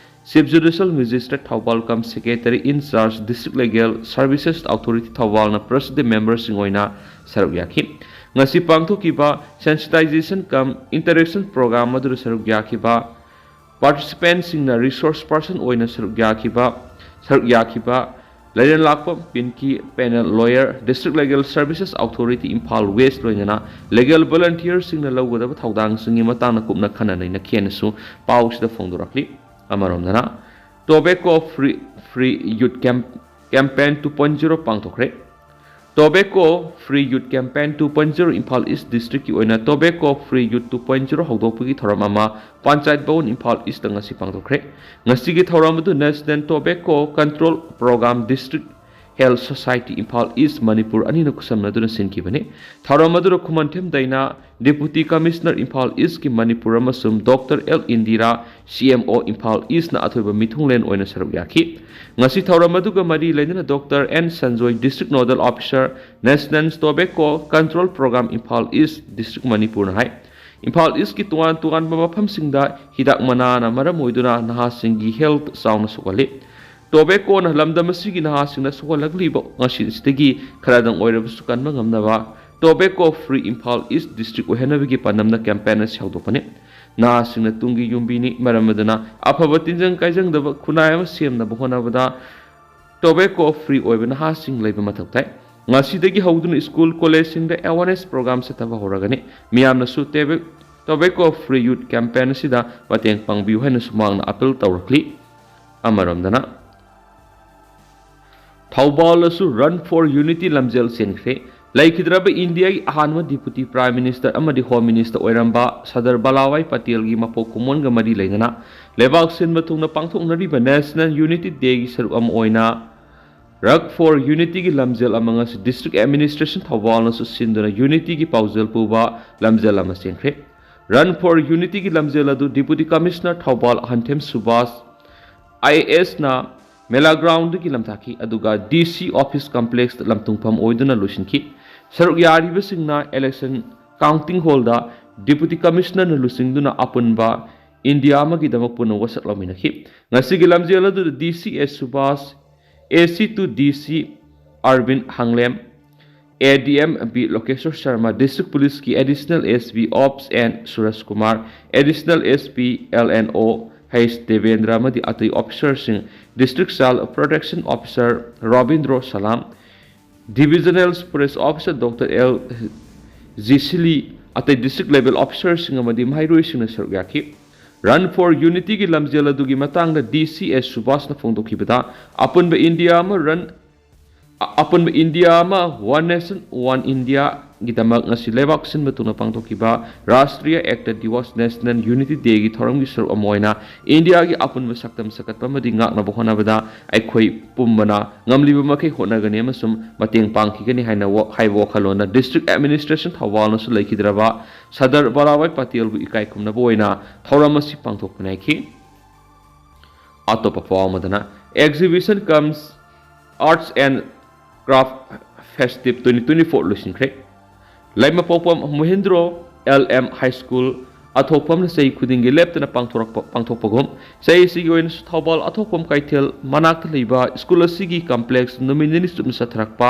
Chief Judicial Magistrate ꯊꯧꯕꯥꯜ cum Secretary in charge District Legal Services Authority ꯊꯧꯕꯥꯜꯅ president memberꯁꯤꯡ ꯑꯣꯏꯅ ꯁꯔꯨꯛ ꯌꯥꯈꯤ꯫ ꯉꯁꯤ ꯄꯥꯡꯊꯣꯛꯈꯤꯕ sensitization cum interaction program ꯑꯗꯨꯗ ꯁꯔꯨꯛ ꯌꯥꯈꯤꯕ participantꯁꯤꯡꯅ resource person ꯑꯣꯏꯅ ꯁꯔꯨꯛ ꯌꯥꯈꯤꯕ ꯁꯔꯨꯛ ꯌꯥꯈꯤꯕ ꯂꯩꯔꯦꯟꯂꯥꯛꯄꯝ ꯄꯤꯟꯀꯤ, panel lawyer, District Legal Services Authority Imphal West ꯂꯣꯏꯅꯅ legal volunteerꯁꯤꯡꯅ ꯂꯧꯒꯗꯕ ꯊꯧꯗꯥꯡꯁꯤꯡꯒꯤ ꯃꯇꯥꯡꯗ ꯀꯨꯞꯅ ꯈꯟꯅ ꯅꯩꯅꯈꯤ ꯍꯥꯏꯅꯁꯨ ꯄꯥꯎꯁꯤꯗ ꯐꯣꯡꯗꯣꯔꯛꯂꯤ꯫ ꯑꯃꯔꯣꯝꯗꯅ Tobacco Free, Free Youth Camp, Campaign two point zero ꯄꯥꯡꯊꯣꯛꯈ꯭ꯔꯦ꯫ Tobacco Free Youth Campaign two point zero Imphal East Districtꯀꯤ ꯑꯣꯏꯅ Tobacco Free Youth two point zero ꯍꯧꯗꯣꯛꯄꯒꯤ ꯊꯧꯔꯝ ꯑꯃ ꯄꯟꯆꯥꯌꯠ ꯚꯋꯟ ꯏꯝꯐꯥꯜ ꯏꯁꯇ ꯉꯁꯤ ꯄꯥꯡꯊꯣꯛꯈ꯭ꯔꯦ꯫ ꯉꯁꯤꯒꯤ ꯊꯧꯔꯝ ꯑꯗꯨ National Tobacco Control Program District Health Society Imphal East Manipur ꯑꯅꯤꯅ ꯈꯨꯠꯁꯝꯅꯗꯨꯅ ꯁꯤꯟꯈꯤꯕꯅꯤ꯫ ꯊꯧꯔꯝ ꯑꯗꯨꯗ ꯈꯨꯃꯟꯊꯦꯝ ꯗꯩꯅꯥ, Deputy Commissioner Imphal Eastꯀꯤ ꯃꯅꯤꯄꯨꯔ ꯑꯃꯁꯨꯡ Doctor L Indira, C M O Imphal Eastꯅ ꯑꯊꯣꯏꯕ ꯃꯤꯊꯨꯡꯂꯦꯟ ꯑꯣꯏꯅ ꯁꯔꯨꯛ ꯌꯥꯈꯤ꯫ ꯉꯁꯤ ꯊꯧꯔꯝ ꯑꯗꯨꯒ ꯃꯔꯤ ꯂꯩꯅꯅ Doctor N Sanjoy, District Nodal Officer, National Tobacco Control Program Imphal East District ꯃꯅꯤꯄꯨꯔꯅ ꯍꯥꯏ, ꯏꯝꯐꯥꯜ ꯏꯁꯀꯤ ꯇꯣꯉꯥꯟ ꯇꯣꯉꯥꯟꯕ ꯃꯐꯝꯁꯤꯡꯗ ꯍꯤꯗꯥꯛ ꯃꯅꯥꯅ ꯃꯔꯝ ꯑꯣꯏꯗꯨꯅ ꯅꯍꯥꯁꯤꯡꯒꯤ health ꯆꯥꯎꯅ ꯁꯣꯛꯍꯜꯂꯤ꯫ Tobaccoꯅ ꯂꯝꯗꯝ ꯑꯁꯤꯒꯤ ꯅꯍꯥꯁꯤꯡꯅ ꯁꯣꯛꯍꯜꯂꯛꯂꯤꯕ ꯉꯁꯤꯁꯤꯗꯒꯤ ꯈꯔꯗꯪ ꯑꯣꯏꯔꯕꯁꯨ ꯀꯟꯕ ꯉꯝꯅꯕ Tobacco Free Imphal East District ꯑꯣꯏꯍꯟꯅꯕꯒꯤ ꯄꯥꯟꯗꯝꯅ campaign ꯑꯁꯤ ꯍꯧꯗꯣꯛꯄꯅꯤ꯫ ꯅꯍꯥꯁꯤꯡꯅ ꯇꯨꯡꯒꯤ ꯌꯨꯝꯕꯤꯅꯤ, ꯃꯔꯝ ꯑꯗꯨꯅ ꯑꯐꯕ ꯇꯤꯟꯖꯪ ꯀꯥꯏꯖꯪꯗꯕ ꯈꯨꯟꯅꯥꯏ ꯑꯃ ꯁꯦꯝꯅꯕ ꯍꯣꯠꯅꯕꯗ tobacco free ꯑꯣꯏꯕ ꯅꯍꯥꯁꯤꯡ ꯂꯩꯕ ꯃꯊꯧ ꯇꯥꯏ꯫ ꯉꯁꯤꯗꯒꯤ ꯍꯧꯗꯨꯅ school, collegeꯁꯤꯡꯗ awareness program ꯆꯠꯊꯕ ꯍꯧꯔꯒꯅꯤ꯫ ꯃꯤꯌꯥꯝꯅꯁꯨ tobacco, tobacco free youth campaign ꯑꯁꯤꯗ ꯃꯇꯦꯡ ꯄꯥꯡꯕꯤꯌꯨ ꯍꯥꯏꯅꯁꯨ ꯃꯍꯥꯛꯅ appeal ꯇꯧꯔꯛꯂꯤ꯫ ꯑꯃꯔꯣꯝꯗꯅ ꯊꯧꯕꯥꯜꯗꯁꯨ Run for Unity ꯂꯝꯖꯦꯜ ꯆꯦꯟꯈ꯭ꯔꯦ꯫ ꯂꯩꯈꯤꯗ꯭ꯔꯕ ꯏꯟꯗꯤꯌꯥꯒꯤ ꯑꯍꯥꯟꯕ Deputy Prime Minister ꯑꯃꯗꯤ Home Minister ꯑꯣꯏꯔꯝꯕ ꯁꯔꯗꯥꯔ ꯚꯜꯂꯥꯚꯚꯥꯏ ꯄꯇꯦꯜꯒꯤ ꯃꯄꯣꯛ ꯀꯨꯝꯑꯣꯟꯒ ꯃꯔꯤ ꯂꯩꯅꯅ ꯂꯩꯕꯥꯛ ꯁꯤꯟꯕ ꯊꯨꯡꯅ ꯄꯥꯡꯊꯣꯛꯅꯔꯤꯕ National Unity Dayꯒꯤ ꯁꯔꯨꯛ ꯑꯃ ꯑꯣꯏꯅ Run for Unityꯒꯤ ꯂꯝꯖꯦꯜ ꯑꯃ ꯉꯁꯤ District Administration ꯊꯧꯕꯥꯜꯅꯁꯨ ꯁꯤꯟꯗꯨꯅ Unityꯒꯤ ꯄꯥꯎꯖꯦꯜ ꯄꯨꯕ ꯂꯝꯖꯦꯜ ꯑꯃ ꯆꯦꯟꯈ꯭ꯔꯦ꯫ Run for Unityꯒꯤ ꯂꯝꯖꯦꯜ ꯑꯗꯨ Deputy Commissioner ꯊꯧꯕꯥꯜ ꯑꯍꯟꯊꯦꯝ ꯁꯨꯕꯥꯁ, IASꯅ ꯃꯦꯂꯥ groundꯗꯒꯤ ꯂꯝꯊꯥꯈꯤ, ꯑꯗꯨꯒ DC office complexꯇ ꯂꯝꯊꯨꯡꯐꯝ ꯑꯣꯏꯗꯨꯅ ꯂꯣꯏꯁꯤꯟꯈꯤ꯫ ꯁꯔꯨꯛ ꯌꯥꯔꯤꯕꯁꯤꯡꯅ election counting hallꯗ Deputy Commissionerꯅ ꯂꯨꯆꯤꯡꯗꯨꯅ ꯑꯄꯨꯟꯕ ꯏꯟꯗꯤꯌꯥ ꯑꯃꯒꯤꯗꯃꯛ ꯄꯨꯟꯅ ꯋꯥꯁꯛ ꯂꯧꯃꯤꯟꯅꯈꯤ꯫ ꯉꯁꯤꯒꯤ ꯂꯝꯖꯦꯜ ꯑꯗꯨꯗ D C S Subhas, A C to D C ꯑꯔꯕꯤꯟ ꯍꯥꯡꯂꯦꯝ, A D M B ꯂꯣꯀꯦꯁꯣꯔ Sharma, District Police ꯀꯤ Additional S P Ops N ꯁꯨꯔꯖ Kumar, Additional S P L N O H Debendra ꯑꯃꯗꯤ ꯑꯇꯩ officer ꯁꯤꯡ, District Child Protection Officer Robindro ꯁꯂꯥꯝ, Divisional Forest Officer Doctor L ꯖꯤꯁꯤꯂꯤ, ꯑꯇꯩ district level officer ꯁꯤꯡ ꯑꯃꯗꯤ ꯃꯍꯩꯔꯣꯏꯁꯤꯡꯅ ꯁꯔꯨꯛ ꯌꯥꯈꯤ꯫ Run for Unity ꯒꯤ ꯂꯝꯖꯦꯜ ꯑꯗꯨꯒꯤ ꯃꯇꯥꯡꯗ D C S ꯁꯨꯕꯥꯁꯅ ꯐꯣꯡꯗꯣꯛꯈꯤꯕꯗ, ꯑꯄꯨꯟꯕ ꯏꯟꯗꯤꯌꯥ ꯑꯃ run, ꯑ-, ꯑꯄꯨꯟꯕ ꯏꯟꯗꯤꯌꯥ ꯑꯃ, One Nation One India ꯒꯤꯗꯃꯛ ꯉꯁꯤ ꯂꯩꯕꯥꯛ ꯁꯤꯟꯕ ꯊꯨꯡꯅ ꯄꯥꯡꯊꯣꯛꯈꯤꯕ Rashtriya Ekta Diwas, National Unity Day ꯒꯤ ꯊꯧꯔꯝꯒꯤ ꯁꯔꯨꯛ ꯑꯃ ꯑꯣꯏꯅ ꯏꯟꯗꯤꯌꯥꯒꯤ ꯑꯄꯨꯟꯕ ꯁꯛꯇꯝ ꯁꯥꯒꯠꯄ ꯑꯃꯗꯤ ꯉꯥꯛꯅꯕ ꯍꯣꯠꯅꯕꯗ ꯑꯩꯈꯣꯏ ꯄꯨꯝꯕꯅ ꯉꯝꯂꯤꯕ ꯃꯈꯩ ꯍꯣꯠꯅꯒꯅꯤ ꯑꯃꯁꯨꯡ ꯃꯇꯦꯡ ꯄꯥꯡꯈꯤꯒꯅꯤ ꯍꯥꯏꯅ ꯋꯥ-, ꯍꯥꯏꯕ ꯋꯥꯈꯜꯂꯣꯟꯗ District Administration ꯊꯧꯕꯥꯜꯅꯁꯨ ꯂꯩꯈꯤꯗ꯭ꯔꯕ ꯁꯔꯗꯥꯔ ꯚꯜꯂꯥꯚꯚꯥꯏ ꯄꯇꯦꯜꯕꯨ ꯏꯀꯥꯏ ꯈꯨꯝꯅꯕ ꯑꯣꯏꯅ ꯊꯧꯔꯝ ꯑꯁꯤ ꯄꯥꯡꯊꯣꯛꯄꯅꯤ ꯍꯥꯏꯈꯤ꯫ ꯑꯇꯣꯞꯄ ꯄꯥꯎ ꯑꯃꯗꯅ, Exhibition cum Arts and Craft Festive twenty twenty-four ꯂꯣꯏꯁꯤꯟꯈ꯭ꯔꯦ꯫ ꯂꯩꯃꯄꯣꯛꯄꯝ ꯃꯣꯍꯤꯟꯗ꯭ꯔꯣ L M High School ꯑꯊꯣꯛꯄꯝꯅ ꯆꯍꯤ ꯈꯨꯗꯤꯡꯒꯤ ꯂꯦꯞꯇꯅ ꯄꯥꯡꯊꯣꯔꯛꯄ, ꯄꯥꯡꯊꯣꯛꯄꯒꯨꯝ, ꯆꯍꯤ ꯑꯁꯤꯒꯤ ꯑꯣꯏꯅꯁꯨ ꯊꯧꯕꯥꯜ ꯑꯊꯣꯛꯄꯝ ꯀꯩꯊꯦꯜ ꯃꯅꯥꯛꯇ ꯂꯩꯕ school ꯑꯁꯤꯒꯤ complex ꯅꯨꯃꯤꯠ ꯅꯤꯅꯤ ꯆꯨꯞꯅ ꯆꯠꯊꯔꯛꯄ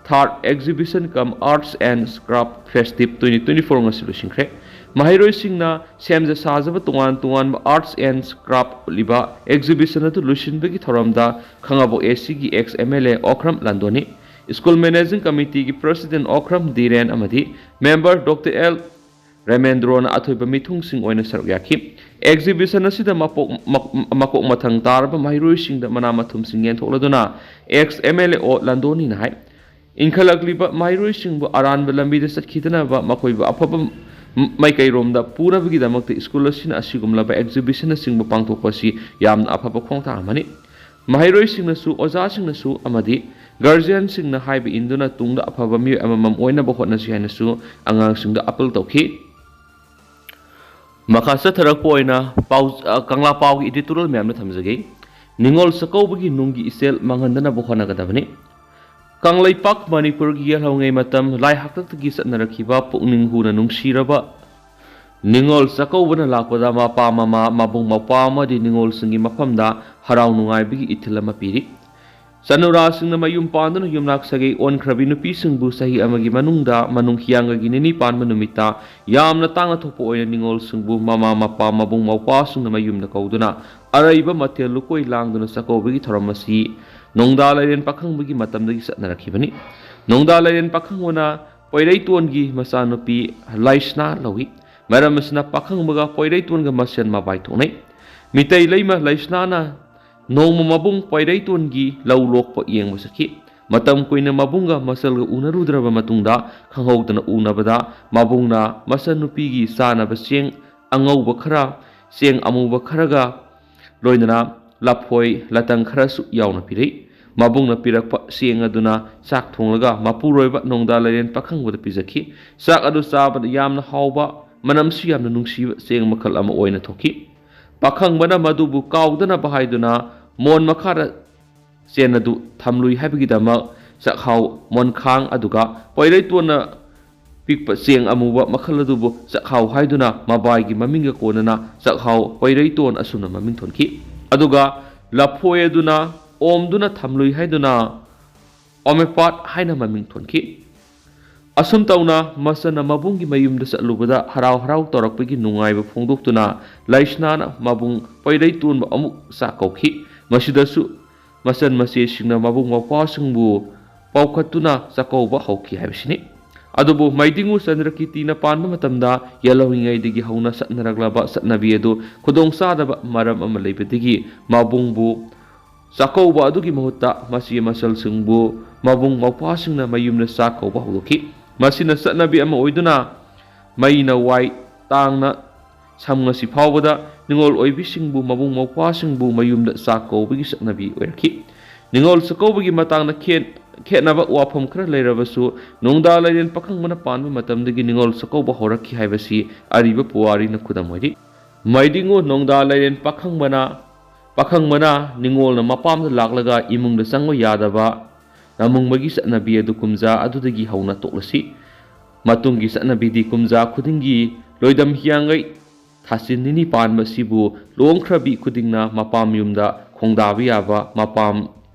Third Exhibition cum Arts and Craft Festive twenty twenty-four ꯉꯁꯤ ꯂꯣꯏꯁꯤꯟꯈ꯭ꯔꯦ꯫ ꯃꯍꯩꯔꯣꯏꯁꯤꯡꯅ ꯁꯦꯝꯖ ꯁꯥꯖꯕ ꯇꯣꯉꯥꯟ ꯇꯣꯉꯥꯟꯕ arts and craft ꯎꯠꯂꯤꯕ exhibition ꯑꯗꯨ ꯂꯣꯏꯁꯤꯟꯕꯒꯤ ꯊꯧꯔꯝꯗ ꯈꯥꯉꯕꯣꯛ A C ꯒꯤ ex M L A Okram ꯂꯥꯟꯗꯣꯅꯤ, School Managing Committee ꯒꯤ President ꯑꯣꯀ꯭ꯔꯝ ꯙꯤꯔꯦꯟ ꯑꯃꯗꯤ member Doctor L ꯔꯦꯃꯦꯟꯗ꯭ꯔꯣꯅ ꯑꯊꯣꯏꯕ ꯃꯤꯊꯨꯡꯁꯤꯡ ꯑꯣꯏꯅ ꯁꯔꯨꯛ ꯌꯥꯈꯤ꯫ Exhibition ꯑꯁꯤꯗ ꯃꯄꯣꯛ-, ꯃ-, ꯃꯀꯣꯛ ꯃꯊꯪ ꯇꯥꯔꯕ ꯃꯍꯩꯔꯣꯏꯁꯤꯡꯗ ꯃꯅꯥ ꯃꯊꯨꯝꯁꯤꯡ ꯌꯦꯟꯊꯣꯛꯂꯗꯨꯅ ex M L A ꯑꯣ ꯂꯥꯟꯗꯣꯅꯤꯅ ꯍꯥꯏ, ꯏꯟꯈꯠꯂꯛꯂꯤꯕ ꯃꯍꯩꯔꯣꯏꯁꯤꯡꯕꯨ ꯑꯔꯥꯟꯕ ꯂꯝꯕꯤꯗ ꯆꯠꯈꯤꯗꯅꯕ, ꯃꯈꯣꯏꯕꯨ ꯑꯐꯕ ꯃ-, ꯃꯥꯏꯀꯩꯔꯣꯝꯗ ꯄꯨꯅꯕꯒꯤꯗꯃꯛꯇ school ꯑꯁꯤꯅ ꯑꯁꯤꯒꯨꯝꯂꯕ exhibition ꯅꯆꯤꯡꯕ ꯄꯥꯡꯊꯣꯛꯄ ꯑꯁꯤ ꯌꯥꯝꯅ ꯑꯐꯕ ꯈꯣꯡꯊꯥꯡ ꯑꯃꯅꯤ꯫ ꯃꯍꯩꯔꯣꯏꯁꯤꯡꯅꯁꯨ, ꯑꯣꯖꯥꯁꯤꯡꯅꯁꯨ ꯑꯃꯗꯤ guardian ꯁꯤꯡꯅ ꯍꯥꯏꯕ ꯏꯟꯗꯨꯅ ꯇꯨꯡꯗ ꯑꯐꯕ ꯃꯤꯑꯣꯏ ꯑꯃꯃꯝ ꯑꯣꯏꯅꯕ ꯍꯣꯠꯅꯁꯤ ꯍꯥꯏꯅꯁꯨ ꯑꯉꯥꯡꯁꯤꯡꯗ appeal ꯇꯧꯈꯤ꯫ ꯃꯈꯥ ꯆꯠꯊꯔꯛꯄ ꯑꯣꯏꯅ ꯄꯥꯎ-, ꯑ, ꯀꯪꯂꯥ ꯄꯥꯎꯒꯤ editorial ꯃꯌꯥꯝꯅ ꯊꯝꯖꯒꯦ꯫ ꯅꯤꯉꯣꯜ ꯆꯥꯛꯀꯧꯕꯒꯤ ꯅꯨꯡꯒꯤ ꯏꯆꯦꯜ ꯃꯥꯡꯍꯟꯗꯅꯕ ꯍꯣꯠꯅꯒꯗꯕꯅꯤ꯫ ꯀꯪꯂꯩꯄꯥꯛ ꯃꯅꯤꯄꯨꯔꯒꯤ ꯌꯦꯜꯍꯧꯉꯩ ꯃꯇꯝ ꯂꯥꯏ ꯍꯥꯛꯇꯛꯇꯒꯤ ꯆꯠꯅꯔꯛꯈꯤꯕ ꯄꯨꯛꯅꯤꯡ ꯍꯨꯅ ꯅꯨꯡꯁꯤꯔꯕ ꯅꯤꯉꯣꯜ ꯆꯥꯛꯀꯧꯕꯅ ꯂꯥꯛꯄꯗ ꯃꯄꯥ ꯃꯃꯥ, ꯃꯕꯨꯡ ꯃꯧꯄ꯭ꯋꯥ ꯑꯃꯗꯤ ꯅꯤꯉꯣꯜꯁꯤꯡꯒꯤ ꯃꯐꯝꯗ ꯍꯔꯥꯎ ꯅꯨꯡꯉꯥꯏꯕꯒꯤ ꯏꯊꯤꯜ ꯑꯃ ꯄꯤꯔꯤ꯫ ꯆꯅꯨꯔꯥꯁꯤꯡꯅ ꯃꯌꯨꯝ ꯄꯥꯟꯗꯨꯅ ꯌꯨꯝꯅꯥꯛ ꯁꯥꯒꯩ ꯑꯣꯟꯈ꯭ꯔꯕꯤ ꯅꯨꯄꯤꯁꯤꯡꯕꯨ ꯆꯍꯤ ꯑꯃꯒꯤ ꯃꯅꯨꯡꯗ ꯃꯅꯨꯡ ꯍꯤꯌꯥꯡꯒꯩꯒꯤ ꯅꯤꯅꯤ ꯄꯥꯟꯕ ꯅꯨꯃꯤꯠꯇ ꯌꯥꯝꯅ ꯇꯥꯡꯅ ꯊꯣꯛꯄ ꯑꯣꯏꯅ ꯅꯤꯉꯣꯜꯁꯤꯡꯕꯨ ꯃꯃꯥ ꯃꯄꯥ, ꯃꯕꯨꯡ ꯃꯧꯄ꯭ꯋꯥꯁꯤꯡꯅ ꯃꯌꯨꯝꯗ ꯀꯧꯗꯨꯅ ꯑꯔꯩꯕ ꯃꯊꯦꯜ ꯂꯨꯀꯣꯏ ꯂꯥꯡꯗꯨꯅ ꯆꯥꯛꯀꯧꯕꯒꯤ ꯊꯧꯔꯝ ꯑꯁꯤ ꯅꯣꯡꯗꯥ ꯂꯥꯏꯔꯦꯟ ꯄꯥꯈꯪꯕꯒꯤ ꯃꯇꯝꯗꯒꯤ ꯆꯠꯅꯔꯛꯈꯤꯕꯅꯤ꯫ ꯅꯣꯡꯗꯥ ꯂꯥꯏꯔꯦꯟ ꯄꯥꯈꯪꯕꯅ ꯄꯣꯏꯔꯩꯇꯣꯟꯒꯤ ꯃꯆꯥꯅꯨꯄꯤ ꯂꯥꯏꯁꯅꯥ ꯂꯧꯏ꯫ ꯃꯔꯝ ꯑꯁꯤꯅ ꯄꯥꯈꯪꯕꯒ ꯄꯣꯏꯔꯩꯇꯣꯟꯒ ꯃꯁꯦꯟ ꯃꯕꯥꯏ ꯊꯣꯛꯅꯩ꯫ ꯃꯤꯇꯩ ꯂꯩꯃ ꯂꯥꯏꯁꯅꯥꯅ ꯅꯣꯡꯃ ꯃꯕꯨꯡ ꯄꯣꯏꯔꯩꯇꯣꯟꯒꯤ ꯂꯧ ꯂꯣꯛꯄ ꯌꯦꯡꯕ ꯆꯠꯈꯤ꯫ ꯃꯇꯝ ꯀꯨꯏꯅ ꯃꯕꯨꯡꯒ ꯃꯆꯜꯒ ꯎꯅꯔꯨꯗ꯭ꯔꯕ ꯃꯇꯨꯡꯗ ꯈꯪꯍꯧꯗꯅ ꯎꯅꯕꯗ ꯃꯕꯨꯡꯅ ꯃꯆꯟꯅꯨꯄꯤꯒꯤ ꯆꯥꯅꯕ ꯆꯦꯡ ꯑꯉꯧꯕ ꯈꯔ, ꯆꯦꯡ ꯑꯃꯨꯕ ꯈꯔꯒ ꯂꯣꯏꯅꯅ ꯂꯐꯣꯏ ꯂꯇꯪ ꯈꯔꯁꯨ ꯌꯥꯎꯅ ꯄꯤꯔꯛꯏ꯫ ꯃꯕꯨꯡꯅ ꯄꯤꯔꯛꯄ ꯆꯦꯡ ꯑꯗꯨꯅ ꯆꯥꯛ ꯊꯣꯡꯂꯒ ꯃꯄꯨꯔꯣꯏꯕ ꯅꯣꯡꯗꯥ ꯂꯥꯏꯔꯦꯟ ꯄꯥꯈꯪꯕꯗ ꯄꯤꯖꯈꯤ꯫ ꯆꯥꯛ ꯑꯗꯨ ꯆꯥꯕꯗ ꯌꯥꯝꯅ ꯍꯥꯎꯕ, ꯃꯅꯝꯁꯨ ꯌꯥꯝꯅ ꯅꯨꯡꯁꯤꯕ ꯆꯦꯡ ꯃꯈꯜ ꯑꯃ ꯑꯣꯏꯅ ꯊꯣꯛꯈꯤ꯫ ꯄꯥꯈꯪꯕꯅ ꯃꯗꯨꯕꯨ ꯀꯥꯎꯗꯅꯕ ꯍꯥꯏꯗꯨꯅ ꯃꯣꯟ ꯃꯈꯥꯗ ꯆꯦꯟ ꯑꯗꯨ ꯊꯝꯂꯨꯏ ꯍꯥꯏꯕꯒꯤꯗꯃꯛ ꯆꯥꯛꯍꯥꯎ ꯃꯣꯟꯈꯥꯡ ꯑꯗꯨꯒ ꯄꯣꯏꯔꯩꯇꯣꯟꯅ ꯄꯤꯛꯄ ꯆꯦꯡ ꯑꯃꯨꯕ ꯃꯈꯜ ꯑꯗꯨꯕꯨ ꯆꯥꯛꯍꯥꯎ ꯍꯥꯏꯗꯨꯅ ꯃꯕꯥꯏꯒꯤ ꯃꯃꯤꯡꯒ ꯀꯣꯟꯅꯅ ꯆꯥꯛꯍꯥꯎ ꯄꯣꯏꯔꯩꯇꯣꯟ ꯑꯁꯨꯝꯅ ꯃꯃꯤꯡ ꯊꯣꯟꯈꯤ꯫ ꯑꯗꯨꯒ ꯂꯐꯣꯏ ꯑꯗꯨꯅ ꯑꯣꯝꯗꯨꯅ ꯊꯝꯂꯨꯏ ꯍꯥꯏꯗꯨꯅ ꯑꯣꯃꯦꯄꯥꯠ ꯍꯥꯏꯅ ꯃꯃꯤꯡ ꯊꯣꯟꯈꯤ꯫ ꯑꯁꯨꯝ ꯇꯧꯅ ꯃꯆꯟꯅ ꯃꯕꯨꯡꯒꯤ ꯃꯌꯨꯝꯗ ꯆꯠꯂꯨꯕꯗ ꯍꯔꯥꯎ ꯍꯔꯥꯎ ꯇꯧꯔꯛꯄꯒꯤ ꯅꯨꯡꯉꯥꯏꯕ ꯐꯣꯡꯗꯣꯛꯇꯨꯅ ꯂꯥꯏꯁꯅꯥꯅ ꯃꯕꯨꯡ ꯄꯣꯏꯔꯩꯇꯣꯟꯕꯨ ꯑꯃꯨꯛ ꯆꯥꯛ ꯀꯧꯈꯤ꯫ ꯃꯁꯤꯗꯁꯨ ꯃꯆꯟ ꯃꯆꯦꯁꯤꯡꯅ ꯃꯕꯨꯡ ꯃꯧꯄ꯭ꯋꯥꯁꯤꯡꯕꯨ ꯄꯥꯎꯈꯠꯇꯨꯅ ꯆꯥꯛꯀꯧꯕ ꯍꯧꯈꯤ ꯍꯥꯏꯕꯁꯤꯅꯤ꯫ ꯑꯗꯨꯕꯨ ꯃꯩꯗꯤꯡꯉꯨ ꯆꯟꯗ꯭ꯔꯀꯤꯔꯇꯤꯅ ꯄꯥꯟꯕ ꯃꯇꯝꯗ ꯌꯦꯜꯍꯧꯔꯤꯉꯩꯗꯒꯤ ꯍꯧꯅ ꯆꯠꯅꯔꯛꯂꯕ ꯆꯠꯅꯕꯤ ꯑꯗꯨ ꯈꯨꯗꯣꯡꯆꯥꯗꯕ ꯃꯔꯝ ꯑꯃ ꯂꯩꯕꯗꯒꯤ ꯃꯕꯨꯡꯕꯨ ꯆꯥꯛꯀꯧꯕ ꯑꯗꯨꯒꯤ ꯃꯍꯨꯠꯇ ꯃꯆꯦ ꯃꯆꯜꯁꯤꯡꯕꯨ ꯃꯕꯨꯡ ꯃꯧꯄ꯭ꯋꯥꯁꯤꯡꯅ ꯃꯌꯨꯝꯗ ꯆꯥꯛ ꯀꯧꯕ ꯍꯧꯗꯣꯛꯈꯤ꯫ ꯃꯁꯤꯅ ꯆꯠꯅꯕꯤ ꯑꯃ ꯑꯣꯏꯗꯨꯅ ꯃꯩꯅ ꯋꯥꯏ ꯇꯥꯡꯅ ꯁꯝ ꯉꯁꯤ ꯐꯥꯎꯕꯗ ꯅꯤꯉꯣꯜ ꯑꯣꯏꯕꯤꯁꯤꯡꯕꯨ ꯃꯕꯨꯡ ꯃꯧꯄ꯭ꯋꯥꯁꯤꯡꯕꯨ ꯃꯌꯨꯝꯗ ꯆꯥꯛ ꯀꯧꯕꯒꯤ ꯆꯠꯅꯕꯤ ꯑꯣꯏꯔꯛꯈꯤ꯫ ꯅꯤꯉꯣꯜ ꯆꯥꯛꯀꯧꯕꯒꯤ ꯃꯇꯥꯡꯗ ꯈꯦꯠ-, ꯈꯦꯠꯅꯕ ꯋꯥꯐꯝ ꯈꯔ ꯂꯩꯔꯕꯁꯨ ꯅꯣꯡꯗꯥ ꯂꯥꯏꯔꯦꯟ ꯄꯥꯈꯪꯕꯅ ꯄꯥꯟꯕ ꯃꯇꯝꯗꯒꯤ ꯅꯤꯉꯣꯜ ꯆꯥꯛꯀꯧꯕ ꯍꯧꯔꯛꯈꯤ ꯍꯥꯏꯕꯁꯤ ꯑꯔꯤꯕ ꯄꯨꯋꯥꯔꯤꯅ ꯈꯨꯗꯝ ꯑꯣꯏꯔꯤ꯫ ꯃꯩꯗꯤꯡꯉꯨ ꯅꯣꯡꯗꯥ ꯂꯥꯏꯔꯦꯟ ꯄꯥꯈꯪꯕꯅ, ꯄꯥꯈꯪꯕꯅ ꯅꯤꯉꯣꯜꯅ ꯃꯄꯥꯝꯗ ꯂꯥꯛꯂꯒ ꯏꯃꯨꯡꯗ ꯆꯪꯕ ꯌꯥꯗꯕ ꯅꯃꯨꯡꯕꯒꯤ ꯆꯠꯅꯕꯤ ꯑꯗꯨ ꯀꯨꯝꯖꯥ ꯑꯗꯨꯗꯒꯤ ꯍꯧꯅ ꯇꯣꯛꯂꯁꯤ꯫ ꯃꯇꯨꯡꯒꯤ ꯆꯠꯅꯕꯤꯗꯤ ꯀꯨꯝꯖꯥ ꯈꯨꯗꯤꯡꯒꯤ ꯂꯣꯏꯗꯝ ꯍꯤꯌꯥꯡꯒꯩ ꯊꯥꯁꯤ ꯅꯤꯅꯤ ꯄꯥꯟꯕ ꯑꯁꯤꯕꯨ ꯂꯨꯍꯣꯡꯈ꯭ꯔꯕꯤ ꯈꯨꯗꯤꯡꯅ ꯃꯄꯥꯝ ꯌꯨꯝꯗ ꯈꯣꯡꯗꯥꯕ ꯌꯥꯕ ꯃꯄꯥꯝ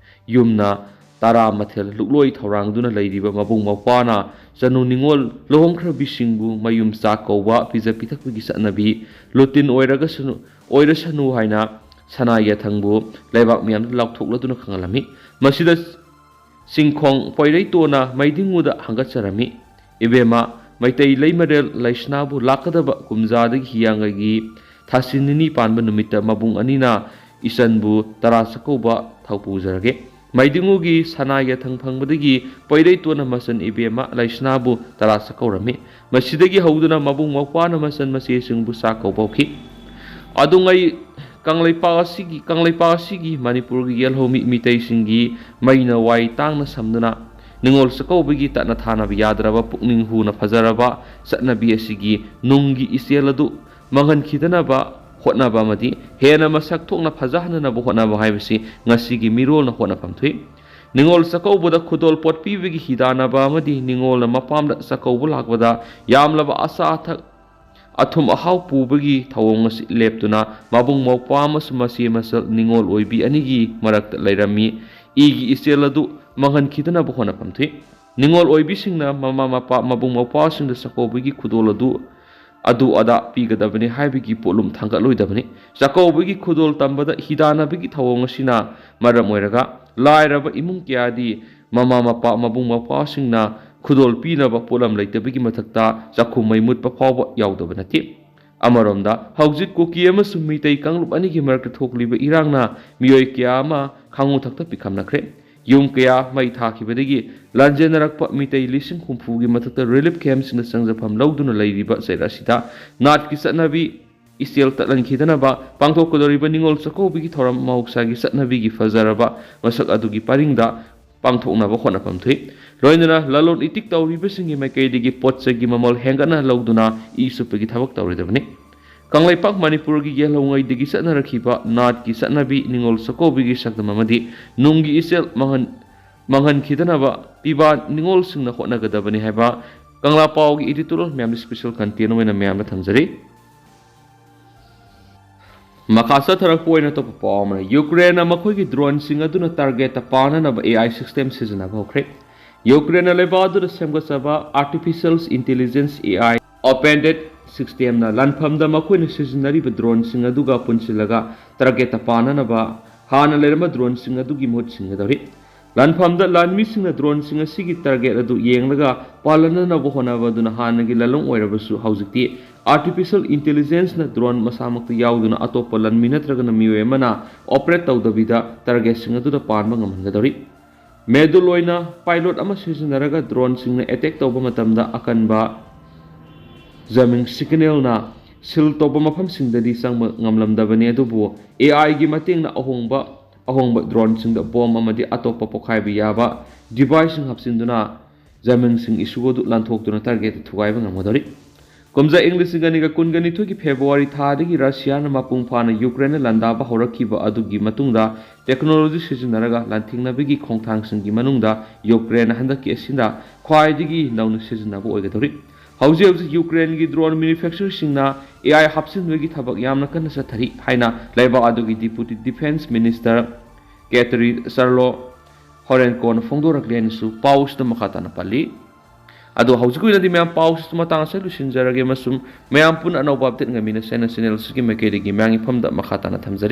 ꯌꯨꯝꯅ ꯇꯔꯥ ꯃꯊꯦꯜ ꯂꯨꯛꯂꯣꯏ ꯊꯧꯔꯥꯡꯗꯨꯅ ꯂꯩꯔꯤꯕ ꯃꯕꯨꯡ ꯃꯧꯄ꯭ꯋꯥꯅ ꯆꯅꯨ ꯅꯤꯉꯣꯜ ꯂꯨꯍꯣꯡꯈ꯭ꯔꯕꯤꯁꯤꯡꯕꯨ ꯃꯌꯨꯝ ꯆꯥꯛ ꯀꯧꯕ, ꯄꯤꯖ ꯄꯤꯊꯛꯄꯒꯤ ꯆꯠꯅꯕꯤ, ꯂꯨꯇꯤꯟ ꯑꯣꯏꯔꯒꯁꯅꯨ, ꯑꯣꯏꯔꯁꯅꯨ ꯍꯥꯏꯅ ꯁꯅꯥ ꯌꯥꯊꯪꯕꯨ ꯂꯩꯕꯥꯛ ꯃꯤꯌꯥꯝꯗ ꯂꯥꯎꯊꯣꯛꯂꯗꯨꯅ ꯈꯪꯍꯜꯂꯝꯃꯤ꯫ ꯃꯁꯤꯗ ꯆꯤꯡꯈꯣꯡ ꯄꯣꯏꯔꯩꯇꯣꯟꯅ ꯃꯩꯗꯤꯡꯉꯨꯗ ꯍꯪꯒꯠꯆꯔꯝꯃꯤ꯫ "ꯏꯕꯦꯝꯃ, ꯃꯩꯇꯩ ꯂꯩꯃꯔꯦꯜ ꯂꯩꯁꯅꯥꯕꯨ ꯂꯥꯛꯀꯗꯕ ꯀꯨꯝꯖꯥꯗꯒꯤ ꯍꯤꯌꯥꯡꯒꯩꯒꯤ ꯊꯥꯁꯤ ꯅꯤꯅꯤ ꯄꯥꯟꯕ ꯅꯨꯃꯤꯠꯇ ꯃꯕꯨꯡ ꯑꯅꯤꯅ ꯏꯆꯟꯕꯨ ꯇꯔꯥ ꯆꯥꯛꯀꯧꯕ ꯊꯧꯄꯨꯖꯔꯒꯦ꯫ ꯃꯩꯗꯤꯡꯉꯨꯒꯤ ꯁꯅꯥ ꯌꯥꯊꯪ ꯐꯪꯕꯗꯒꯤ ꯄꯣꯏꯔꯩꯇꯣꯟꯅ ꯃꯆꯟ ꯏꯕꯦꯝꯃ ꯂꯩꯁꯅꯥꯕꯨ ꯇꯔꯥ ꯆꯥꯛꯀꯧꯔꯝꯃꯤ꯫ ꯃꯁꯤꯗꯒꯤ ꯍꯧꯗꯨꯅ ꯃꯕꯨꯡ ꯃꯧꯄ꯭ꯋꯥꯅ ꯃꯆꯟ ꯃꯆꯦꯁꯤꯡꯕꯨ ꯆꯥꯛ ꯀꯧꯕ ꯍꯧꯈꯤ꯫ ꯑꯗꯨꯉꯩ ꯀꯪꯂꯩꯄꯥꯛ ꯑꯁꯤꯒꯤ, ꯀꯪꯂꯩꯄꯥꯛ ꯑꯁꯤꯒꯤ ꯃꯅꯤꯄꯨꯔꯒꯤ ꯌꯦꯜꯍꯧꯃꯤ ꯃꯤꯇꯩꯁꯤꯡꯒꯤ ꯃꯩꯅ ꯋꯥꯏ ꯇꯥꯡꯅ ꯁꯝꯗꯨꯅ ꯅꯤꯉꯣꯜ ꯆꯥꯛꯀꯧꯕꯒꯤ ꯇꯠꯅ ꯊꯥꯅꯕ ꯌꯥꯗ꯭ꯔꯕ ꯄꯨꯛꯅꯤꯡ ꯍꯨꯅ ꯐꯖꯔꯕ ꯆꯠꯅꯕꯤ ꯑꯁꯤꯒꯤ ꯅꯨꯡꯒꯤ ꯏꯆꯦꯜ ꯑꯗꯨ ꯃꯥꯡꯍꯟꯈꯤꯗꯅꯕ ꯍꯣꯠꯅꯕ ꯑꯃꯗꯤ ꯍꯦꯟꯅ ꯃꯁꯛ ꯊꯣꯛꯅ ꯐꯖꯍꯟꯅꯅꯕ ꯍꯣꯠꯅꯕ ꯍꯥꯏꯕꯁꯤ ꯉꯁꯤꯒꯤ ꯃꯤꯔꯣꯜꯅ ꯍꯣꯠꯅꯐꯝ ꯊꯣꯛꯏ꯫ ꯅꯤꯉꯣꯜ ꯆꯥꯛꯀꯧꯕꯗ ꯈꯨꯗꯣꯜ ꯄꯣꯠ ꯄꯤꯕꯒꯤ ꯍꯤꯗꯥꯟꯅꯕ ꯑꯃꯗꯤ ꯅꯤꯉꯣꯜꯅ ꯃꯄꯥꯝꯗ ꯆꯥꯛꯀꯧꯕ ꯂꯥꯛꯄꯗ ꯌꯥꯝꯂꯕ ꯑꯆꯥ ꯑꯊꯛ, ꯑꯊꯨꯝ ꯑꯍꯥꯎ ꯄꯨꯕꯒꯤ ꯊꯧꯑꯣꯡ ꯑꯁꯤ ꯂꯦꯞꯇꯨꯅ ꯃꯕꯨꯡ ꯃꯧꯄ꯭ꯋꯥ ꯑꯃꯁꯨꯡ ꯃꯆꯦ ꯃꯆꯜ ꯅꯤꯉꯣꯜ ꯑꯣꯏꯕꯤ ꯑꯅꯤꯒꯤ ꯃꯔꯛꯇ ꯂꯩꯔꯝꯃꯤ꯫ ꯏꯒꯤ ꯏꯆꯦꯜ ꯑꯗꯨ ꯃꯥꯡꯍꯟꯈꯤꯗꯅꯕ ꯍꯣꯠꯅꯐꯝ ꯊꯣꯛꯏ꯫ ꯅꯤꯉꯣꯜ ꯑꯣꯏꯕꯤꯁꯤꯡꯅ ꯃꯃꯥ ꯃꯄꯥ ꯃꯕꯨꯡ ꯃꯧꯄ꯭ꯋꯥꯁꯤꯡꯗ ꯆꯥꯛꯀꯧꯕꯒꯤ ꯈꯨꯗꯣꯜ ꯑꯗꯨ ꯑꯗꯨ ꯑꯗꯥ ꯄꯤꯒꯗꯕꯅꯤ ꯍꯥꯏꯕꯒꯤ ꯄꯣꯠꯂꯨꯝ ꯊꯥꯡꯒꯠꯂꯣꯏꯗꯕꯅꯤ꯫ ꯆꯥꯛꯀꯧꯕꯒꯤ ꯈꯨꯗꯣꯜ ꯇꯝꯕꯗ ꯍꯤꯗꯥꯟꯅꯕꯒꯤ ꯊꯧꯑꯣꯡ ꯑꯁꯤꯅ ꯃꯔꯝ ꯑꯣꯏꯔꯒ ꯂꯥꯏꯔꯕ ꯏꯃꯨꯡ ꯀꯌꯥꯗꯤ ꯃꯃꯥ ꯃꯄꯥ ꯃꯕꯨꯡ ꯃꯧꯄ꯭ꯋꯥꯁꯤꯡꯅ ꯈꯨꯗꯣꯜ ꯄꯤꯅꯕ ꯄꯣꯠꯂꯝ ꯂꯩꯇꯕꯒꯤ ꯃꯊꯛꯇ ꯆꯥꯛꯈꯨꯝ ꯃꯩ ꯃꯨꯠꯄ ꯐꯥꯎꯕ ꯌꯥꯎꯗꯕ ꯅꯠꯇꯦ꯫ ꯑꯃꯔꯣꯝꯗ ꯍꯧꯖꯤꯛ ꯀꯨꯀꯤ ꯑꯃꯁꯨꯡ ꯃꯤꯇꯩ ꯀꯥꯡꯂꯨꯞ ꯑꯅꯤꯒꯤ ꯃꯔꯛꯇ ꯊꯣꯛꯂꯤꯕ ꯏꯔꯥꯡꯅ ꯃꯤꯑꯣꯏ ꯀꯌꯥ ꯑꯃ ꯈꯥꯉꯨ ꯊꯛꯇ ꯄꯤꯈꯝꯅꯈ꯭ꯔꯦ꯫ ꯌꯨꯝ ꯀꯌꯥ ꯃꯩ ꯊꯥꯈꯤꯕꯗꯒꯤ ꯂꯥꯟꯖꯦꯟꯅꯔꯛꯄ ꯃꯤꯇꯩ ꯂꯤꯁꯤꯡ ꯍꯨꯝꯐꯨꯒꯤ ꯃꯊꯛꯇ ꯔꯤꯂꯤꯐ ꯀꯦꯝꯞꯁꯤꯡꯗ ꯆꯪꯖꯐꯝ ꯂꯧꯗꯨꯅ ꯂꯩꯔꯤꯕ ꯆꯩꯔꯥꯛ ꯑꯁꯤꯗ ꯅꯥꯠꯀꯤ ꯆꯠꯅꯕꯤ ꯏꯆꯦꯜ ꯇꯠꯍꯟꯈꯤꯗꯅꯕ ꯄꯥꯡꯊꯣꯛꯀꯗꯧꯔꯤꯕ ꯅꯤꯉꯣꯜ ꯆꯥꯛꯀꯧꯕꯒꯤ ꯊꯧꯔꯝ ꯃꯍꯧꯁꯥꯒꯤ ꯆꯠꯅꯕꯤꯒꯤ ꯐꯖꯔꯕ ꯃꯁꯛ ꯑꯗꯨꯒꯤ ꯄꯔꯤꯡꯗ ꯄꯥꯡꯊꯣꯛꯅꯕ ꯍꯣꯠꯅꯐꯝ ꯊꯣꯛꯏ꯫ ꯂꯣꯏꯅꯅ ꯂꯂꯣꯟ ꯏꯇꯤꯛ ꯇꯧꯔꯤꯕꯁꯤꯡꯒꯤ ꯃꯥꯏꯀꯩꯗꯒꯤ ꯄꯣꯠ ꯆꯩꯒꯤ ꯃꯃꯜ ꯍꯦꯟꯒꯠꯅ ꯂꯧꯗꯨꯅ ꯏ ꯆꯨꯞꯄꯒꯤ ꯊꯕꯛ ꯇꯧꯔꯣꯏꯗꯕꯅꯤ꯫ ꯀꯪꯂꯩꯄꯥꯛ ꯃꯅꯤꯄꯨꯔꯒꯤ ꯌꯦꯜꯍꯧꯉꯩꯗꯒꯤ ꯆꯠꯅꯔꯛꯈꯤꯕ ꯅꯥꯠꯀꯤ ꯆꯠꯅꯕꯤ ꯅꯤꯉꯣꯜ ꯆꯥꯛꯀꯧꯕꯒꯤ ꯁꯛꯇꯝ ꯑꯃꯗꯤ ꯅꯨꯡꯒꯤ ꯏꯆꯦꯜ ꯃꯥꯡꯍꯟ-, ꯃꯥꯡꯍꯟꯈꯤꯗꯅꯕ ꯄꯤꯕꯥ ꯅꯤꯉꯣꯜꯁꯤꯡꯅ ꯍꯣꯠꯅꯒꯗꯕꯅꯤ ꯍꯥꯏꯕ ꯀꯪꯂꯥ ꯄꯥꯎꯒꯤ editorial ꯃꯌꯥꯝꯗ special content ꯑꯣꯏꯅ ꯃꯌꯥꯝꯗ ꯊꯝꯖꯔꯤ꯫ ꯃꯈꯥ ꯆꯠꯊꯔꯛꯄ ꯑꯣꯏꯅ ꯑꯇꯣꯞꯄ ꯄꯥꯎ ꯑꯃꯅ, ꯌꯨꯀ꯭ꯔꯦꯟꯅ ꯃꯈꯣꯏꯒꯤ droneꯁꯤꯡ ꯑꯗꯨꯅ targetꯇ ꯄꯥꯟꯅꯅꯕ A I system ꯁꯤꯖꯤꯟꯅꯕ ꯍꯧꯈ꯭ꯔꯦ꯫ ꯌꯨꯀ꯭ꯔꯦꯟꯅ ꯂꯩꯕꯥꯛ ꯑꯗꯨꯗ ꯁꯦꯝꯒꯠꯆꯕ artificial intelligence A I OpenDAT systemꯅ ꯂꯥꯟꯐꯝꯗ ꯃꯈꯣꯏꯅ ꯁꯤꯖꯤꯟꯅꯔꯤꯕ droneꯁꯤꯡ ꯑꯗꯨꯒ ꯄꯨꯟꯁꯤꯜꯂꯒ targetꯇ ꯄꯥꯟꯅꯅꯕ ꯍꯥꯟꯅ ꯂꯩꯔꯝꯕ droneꯁꯤꯡ ꯑꯗꯨꯒꯤ ꯃꯍꯨꯠ ꯁꯤꯟꯒꯗꯧꯔꯤ꯫ ꯂꯥꯟꯐꯝꯗ ꯂꯥꯟꯃꯤꯁꯤꯡꯅ droneꯁꯤꯡ ꯑꯁꯤꯒꯤ target ꯑꯗꯨ ꯌꯦꯡꯂꯒ ꯄꯥꯜꯍꯟꯅꯅꯕ ꯍꯣꯠꯅꯕ ꯑꯗꯨꯅ ꯍꯥꯟꯅꯒꯤ ꯂꯥꯜꯂꯣꯡ ꯑꯣꯏꯔꯕꯁꯨ, ꯍꯧꯖꯤꯛꯇꯤ artificial intelligenceꯅ drone ꯃꯁꯥꯃꯛꯇ ꯌꯥꯎꯗꯨꯅ ꯑꯇꯣꯞꯄ ꯂꯥꯟꯃꯤ ꯅꯠꯇ꯭ꯔꯒꯅ ꯃꯤꯑꯣꯏ ꯑꯃꯅ operate ꯇꯧꯗꯕꯤꯗ targetꯁꯤꯡ ꯑꯗꯨꯗ ꯄꯥꯟꯕ ꯉꯝꯍꯟꯒꯗꯧꯔꯤ꯫ ꯃꯦꯗꯨꯜ ꯑꯣꯏꯅ pilot ꯑꯃ ꯁꯤꯖꯤꯟꯅꯔꯒ droneꯁꯤꯡꯅ attack ꯇꯧꯕ ꯃꯇꯝꯗ ꯑꯀꯟꯕ jamming signalꯅ seal ꯇꯧꯕ ꯃꯐꯝꯁꯤꯡꯗꯗꯤ ꯆꯪꯕ ꯉꯝꯂꯝꯗꯕꯅꯤ, ꯑꯗꯨꯕꯨ A Iꯒꯤ ꯃꯇꯦꯡꯅ ꯑꯍꯣꯡꯕ ꯑꯍꯣꯡꯕ droneꯁꯤꯡꯗ bomb ꯑꯃꯗꯤ ꯑꯇꯣꯞꯄ ꯄꯣꯈꯥꯏꯕ ꯌꯥꯕ deviceꯁꯤꯡ ꯍꯥꯞꯆꯤꯟꯗꯨꯅ jammingꯁꯤꯡ issue ꯑꯗꯨ ꯂꯥꯟꯊꯣꯛꯇꯨꯅ targetꯇ ꯊꯨꯒꯥꯏꯕ ꯉꯝꯒꯗꯧꯔꯤ꯫ ꯀꯨꯝꯖꯥ ꯏꯪ ꯂꯤꯁꯤꯡ ꯑꯅꯤꯒ ꯀꯨꯟꯒ ꯅꯤꯊꯣꯏꯒꯤ February ꯊꯥꯗꯒꯤ Russiaꯅ ꯃꯄꯨꯡ ꯐꯥꯅ Ukraineꯗ ꯂꯥꯟꯗꯥꯕ ꯍꯧꯔꯛꯈꯤꯕ ꯑꯗꯨꯒꯤ ꯃꯇꯨꯡꯗ technology ꯁꯤꯖꯤꯟꯅꯔꯒ ꯂꯥꯟꯊꯦꯡꯅꯕꯒꯤ ꯈꯣꯡꯊꯥꯡꯁꯤꯡꯒꯤ ꯃꯅꯨꯡꯗ Ukraine ꯍꯟꯗꯛꯀꯤ ꯑꯁꯤꯅ ꯈ꯭ꯋꯥꯏꯗꯒꯤ ꯅꯧꯅ ꯁꯤꯖꯤꯟꯅꯕ ꯑꯣꯏꯒꯗꯧꯔꯤ꯫ ꯍꯧꯖꯤꯛ ꯍꯧꯖꯤꯛ Ukraineꯒꯤ drone manufacturerꯁꯤꯡꯅ A I ꯍꯥꯞꯆꯤꯟꯕꯒꯤ ꯊꯕꯛ ꯌꯥꯝꯅ ꯀꯟꯅ ꯆꯠꯊꯔꯤ ꯍꯥꯏꯅ ꯂꯩꯕꯥꯛ ꯑꯗꯨꯒꯤ Deputy Defense Minister Kateri Charlo Horenkoꯅ ꯐꯣꯡꯗꯣꯔꯛꯂꯤ ꯍꯥꯏꯅꯁꯨ ꯄꯥꯎꯁꯤꯗ ꯃꯈꯥ ꯇꯥꯅ ꯄꯜꯂꯤ꯫ ꯑꯗꯣ ꯍꯧꯖꯤꯛꯀꯤ ꯑꯣꯏꯅꯗꯤ ꯃꯌꯥꯝ ꯄꯥꯎꯁꯤꯁꯨ ꯃꯇꯥꯡ ꯑꯁꯤꯗ ꯂꯣꯏꯁꯤꯟꯖꯔꯒꯦ ꯑꯃꯁꯨꯡ ꯃꯌꯥꯝ ꯄꯨꯟꯅ ꯑꯅꯧꯕ update ꯉꯥꯏꯃꯤꯟꯅꯁꯦ ꯍꯥꯏꯅ channel ꯑꯁꯤꯒꯤ ꯃꯥꯏꯀꯩꯗꯒꯤ ꯃꯌꯥꯝꯒꯤ ꯃꯐꯝꯗ ꯃꯈꯥ ꯇꯥꯅ ꯊꯝꯖꯔꯤ꯫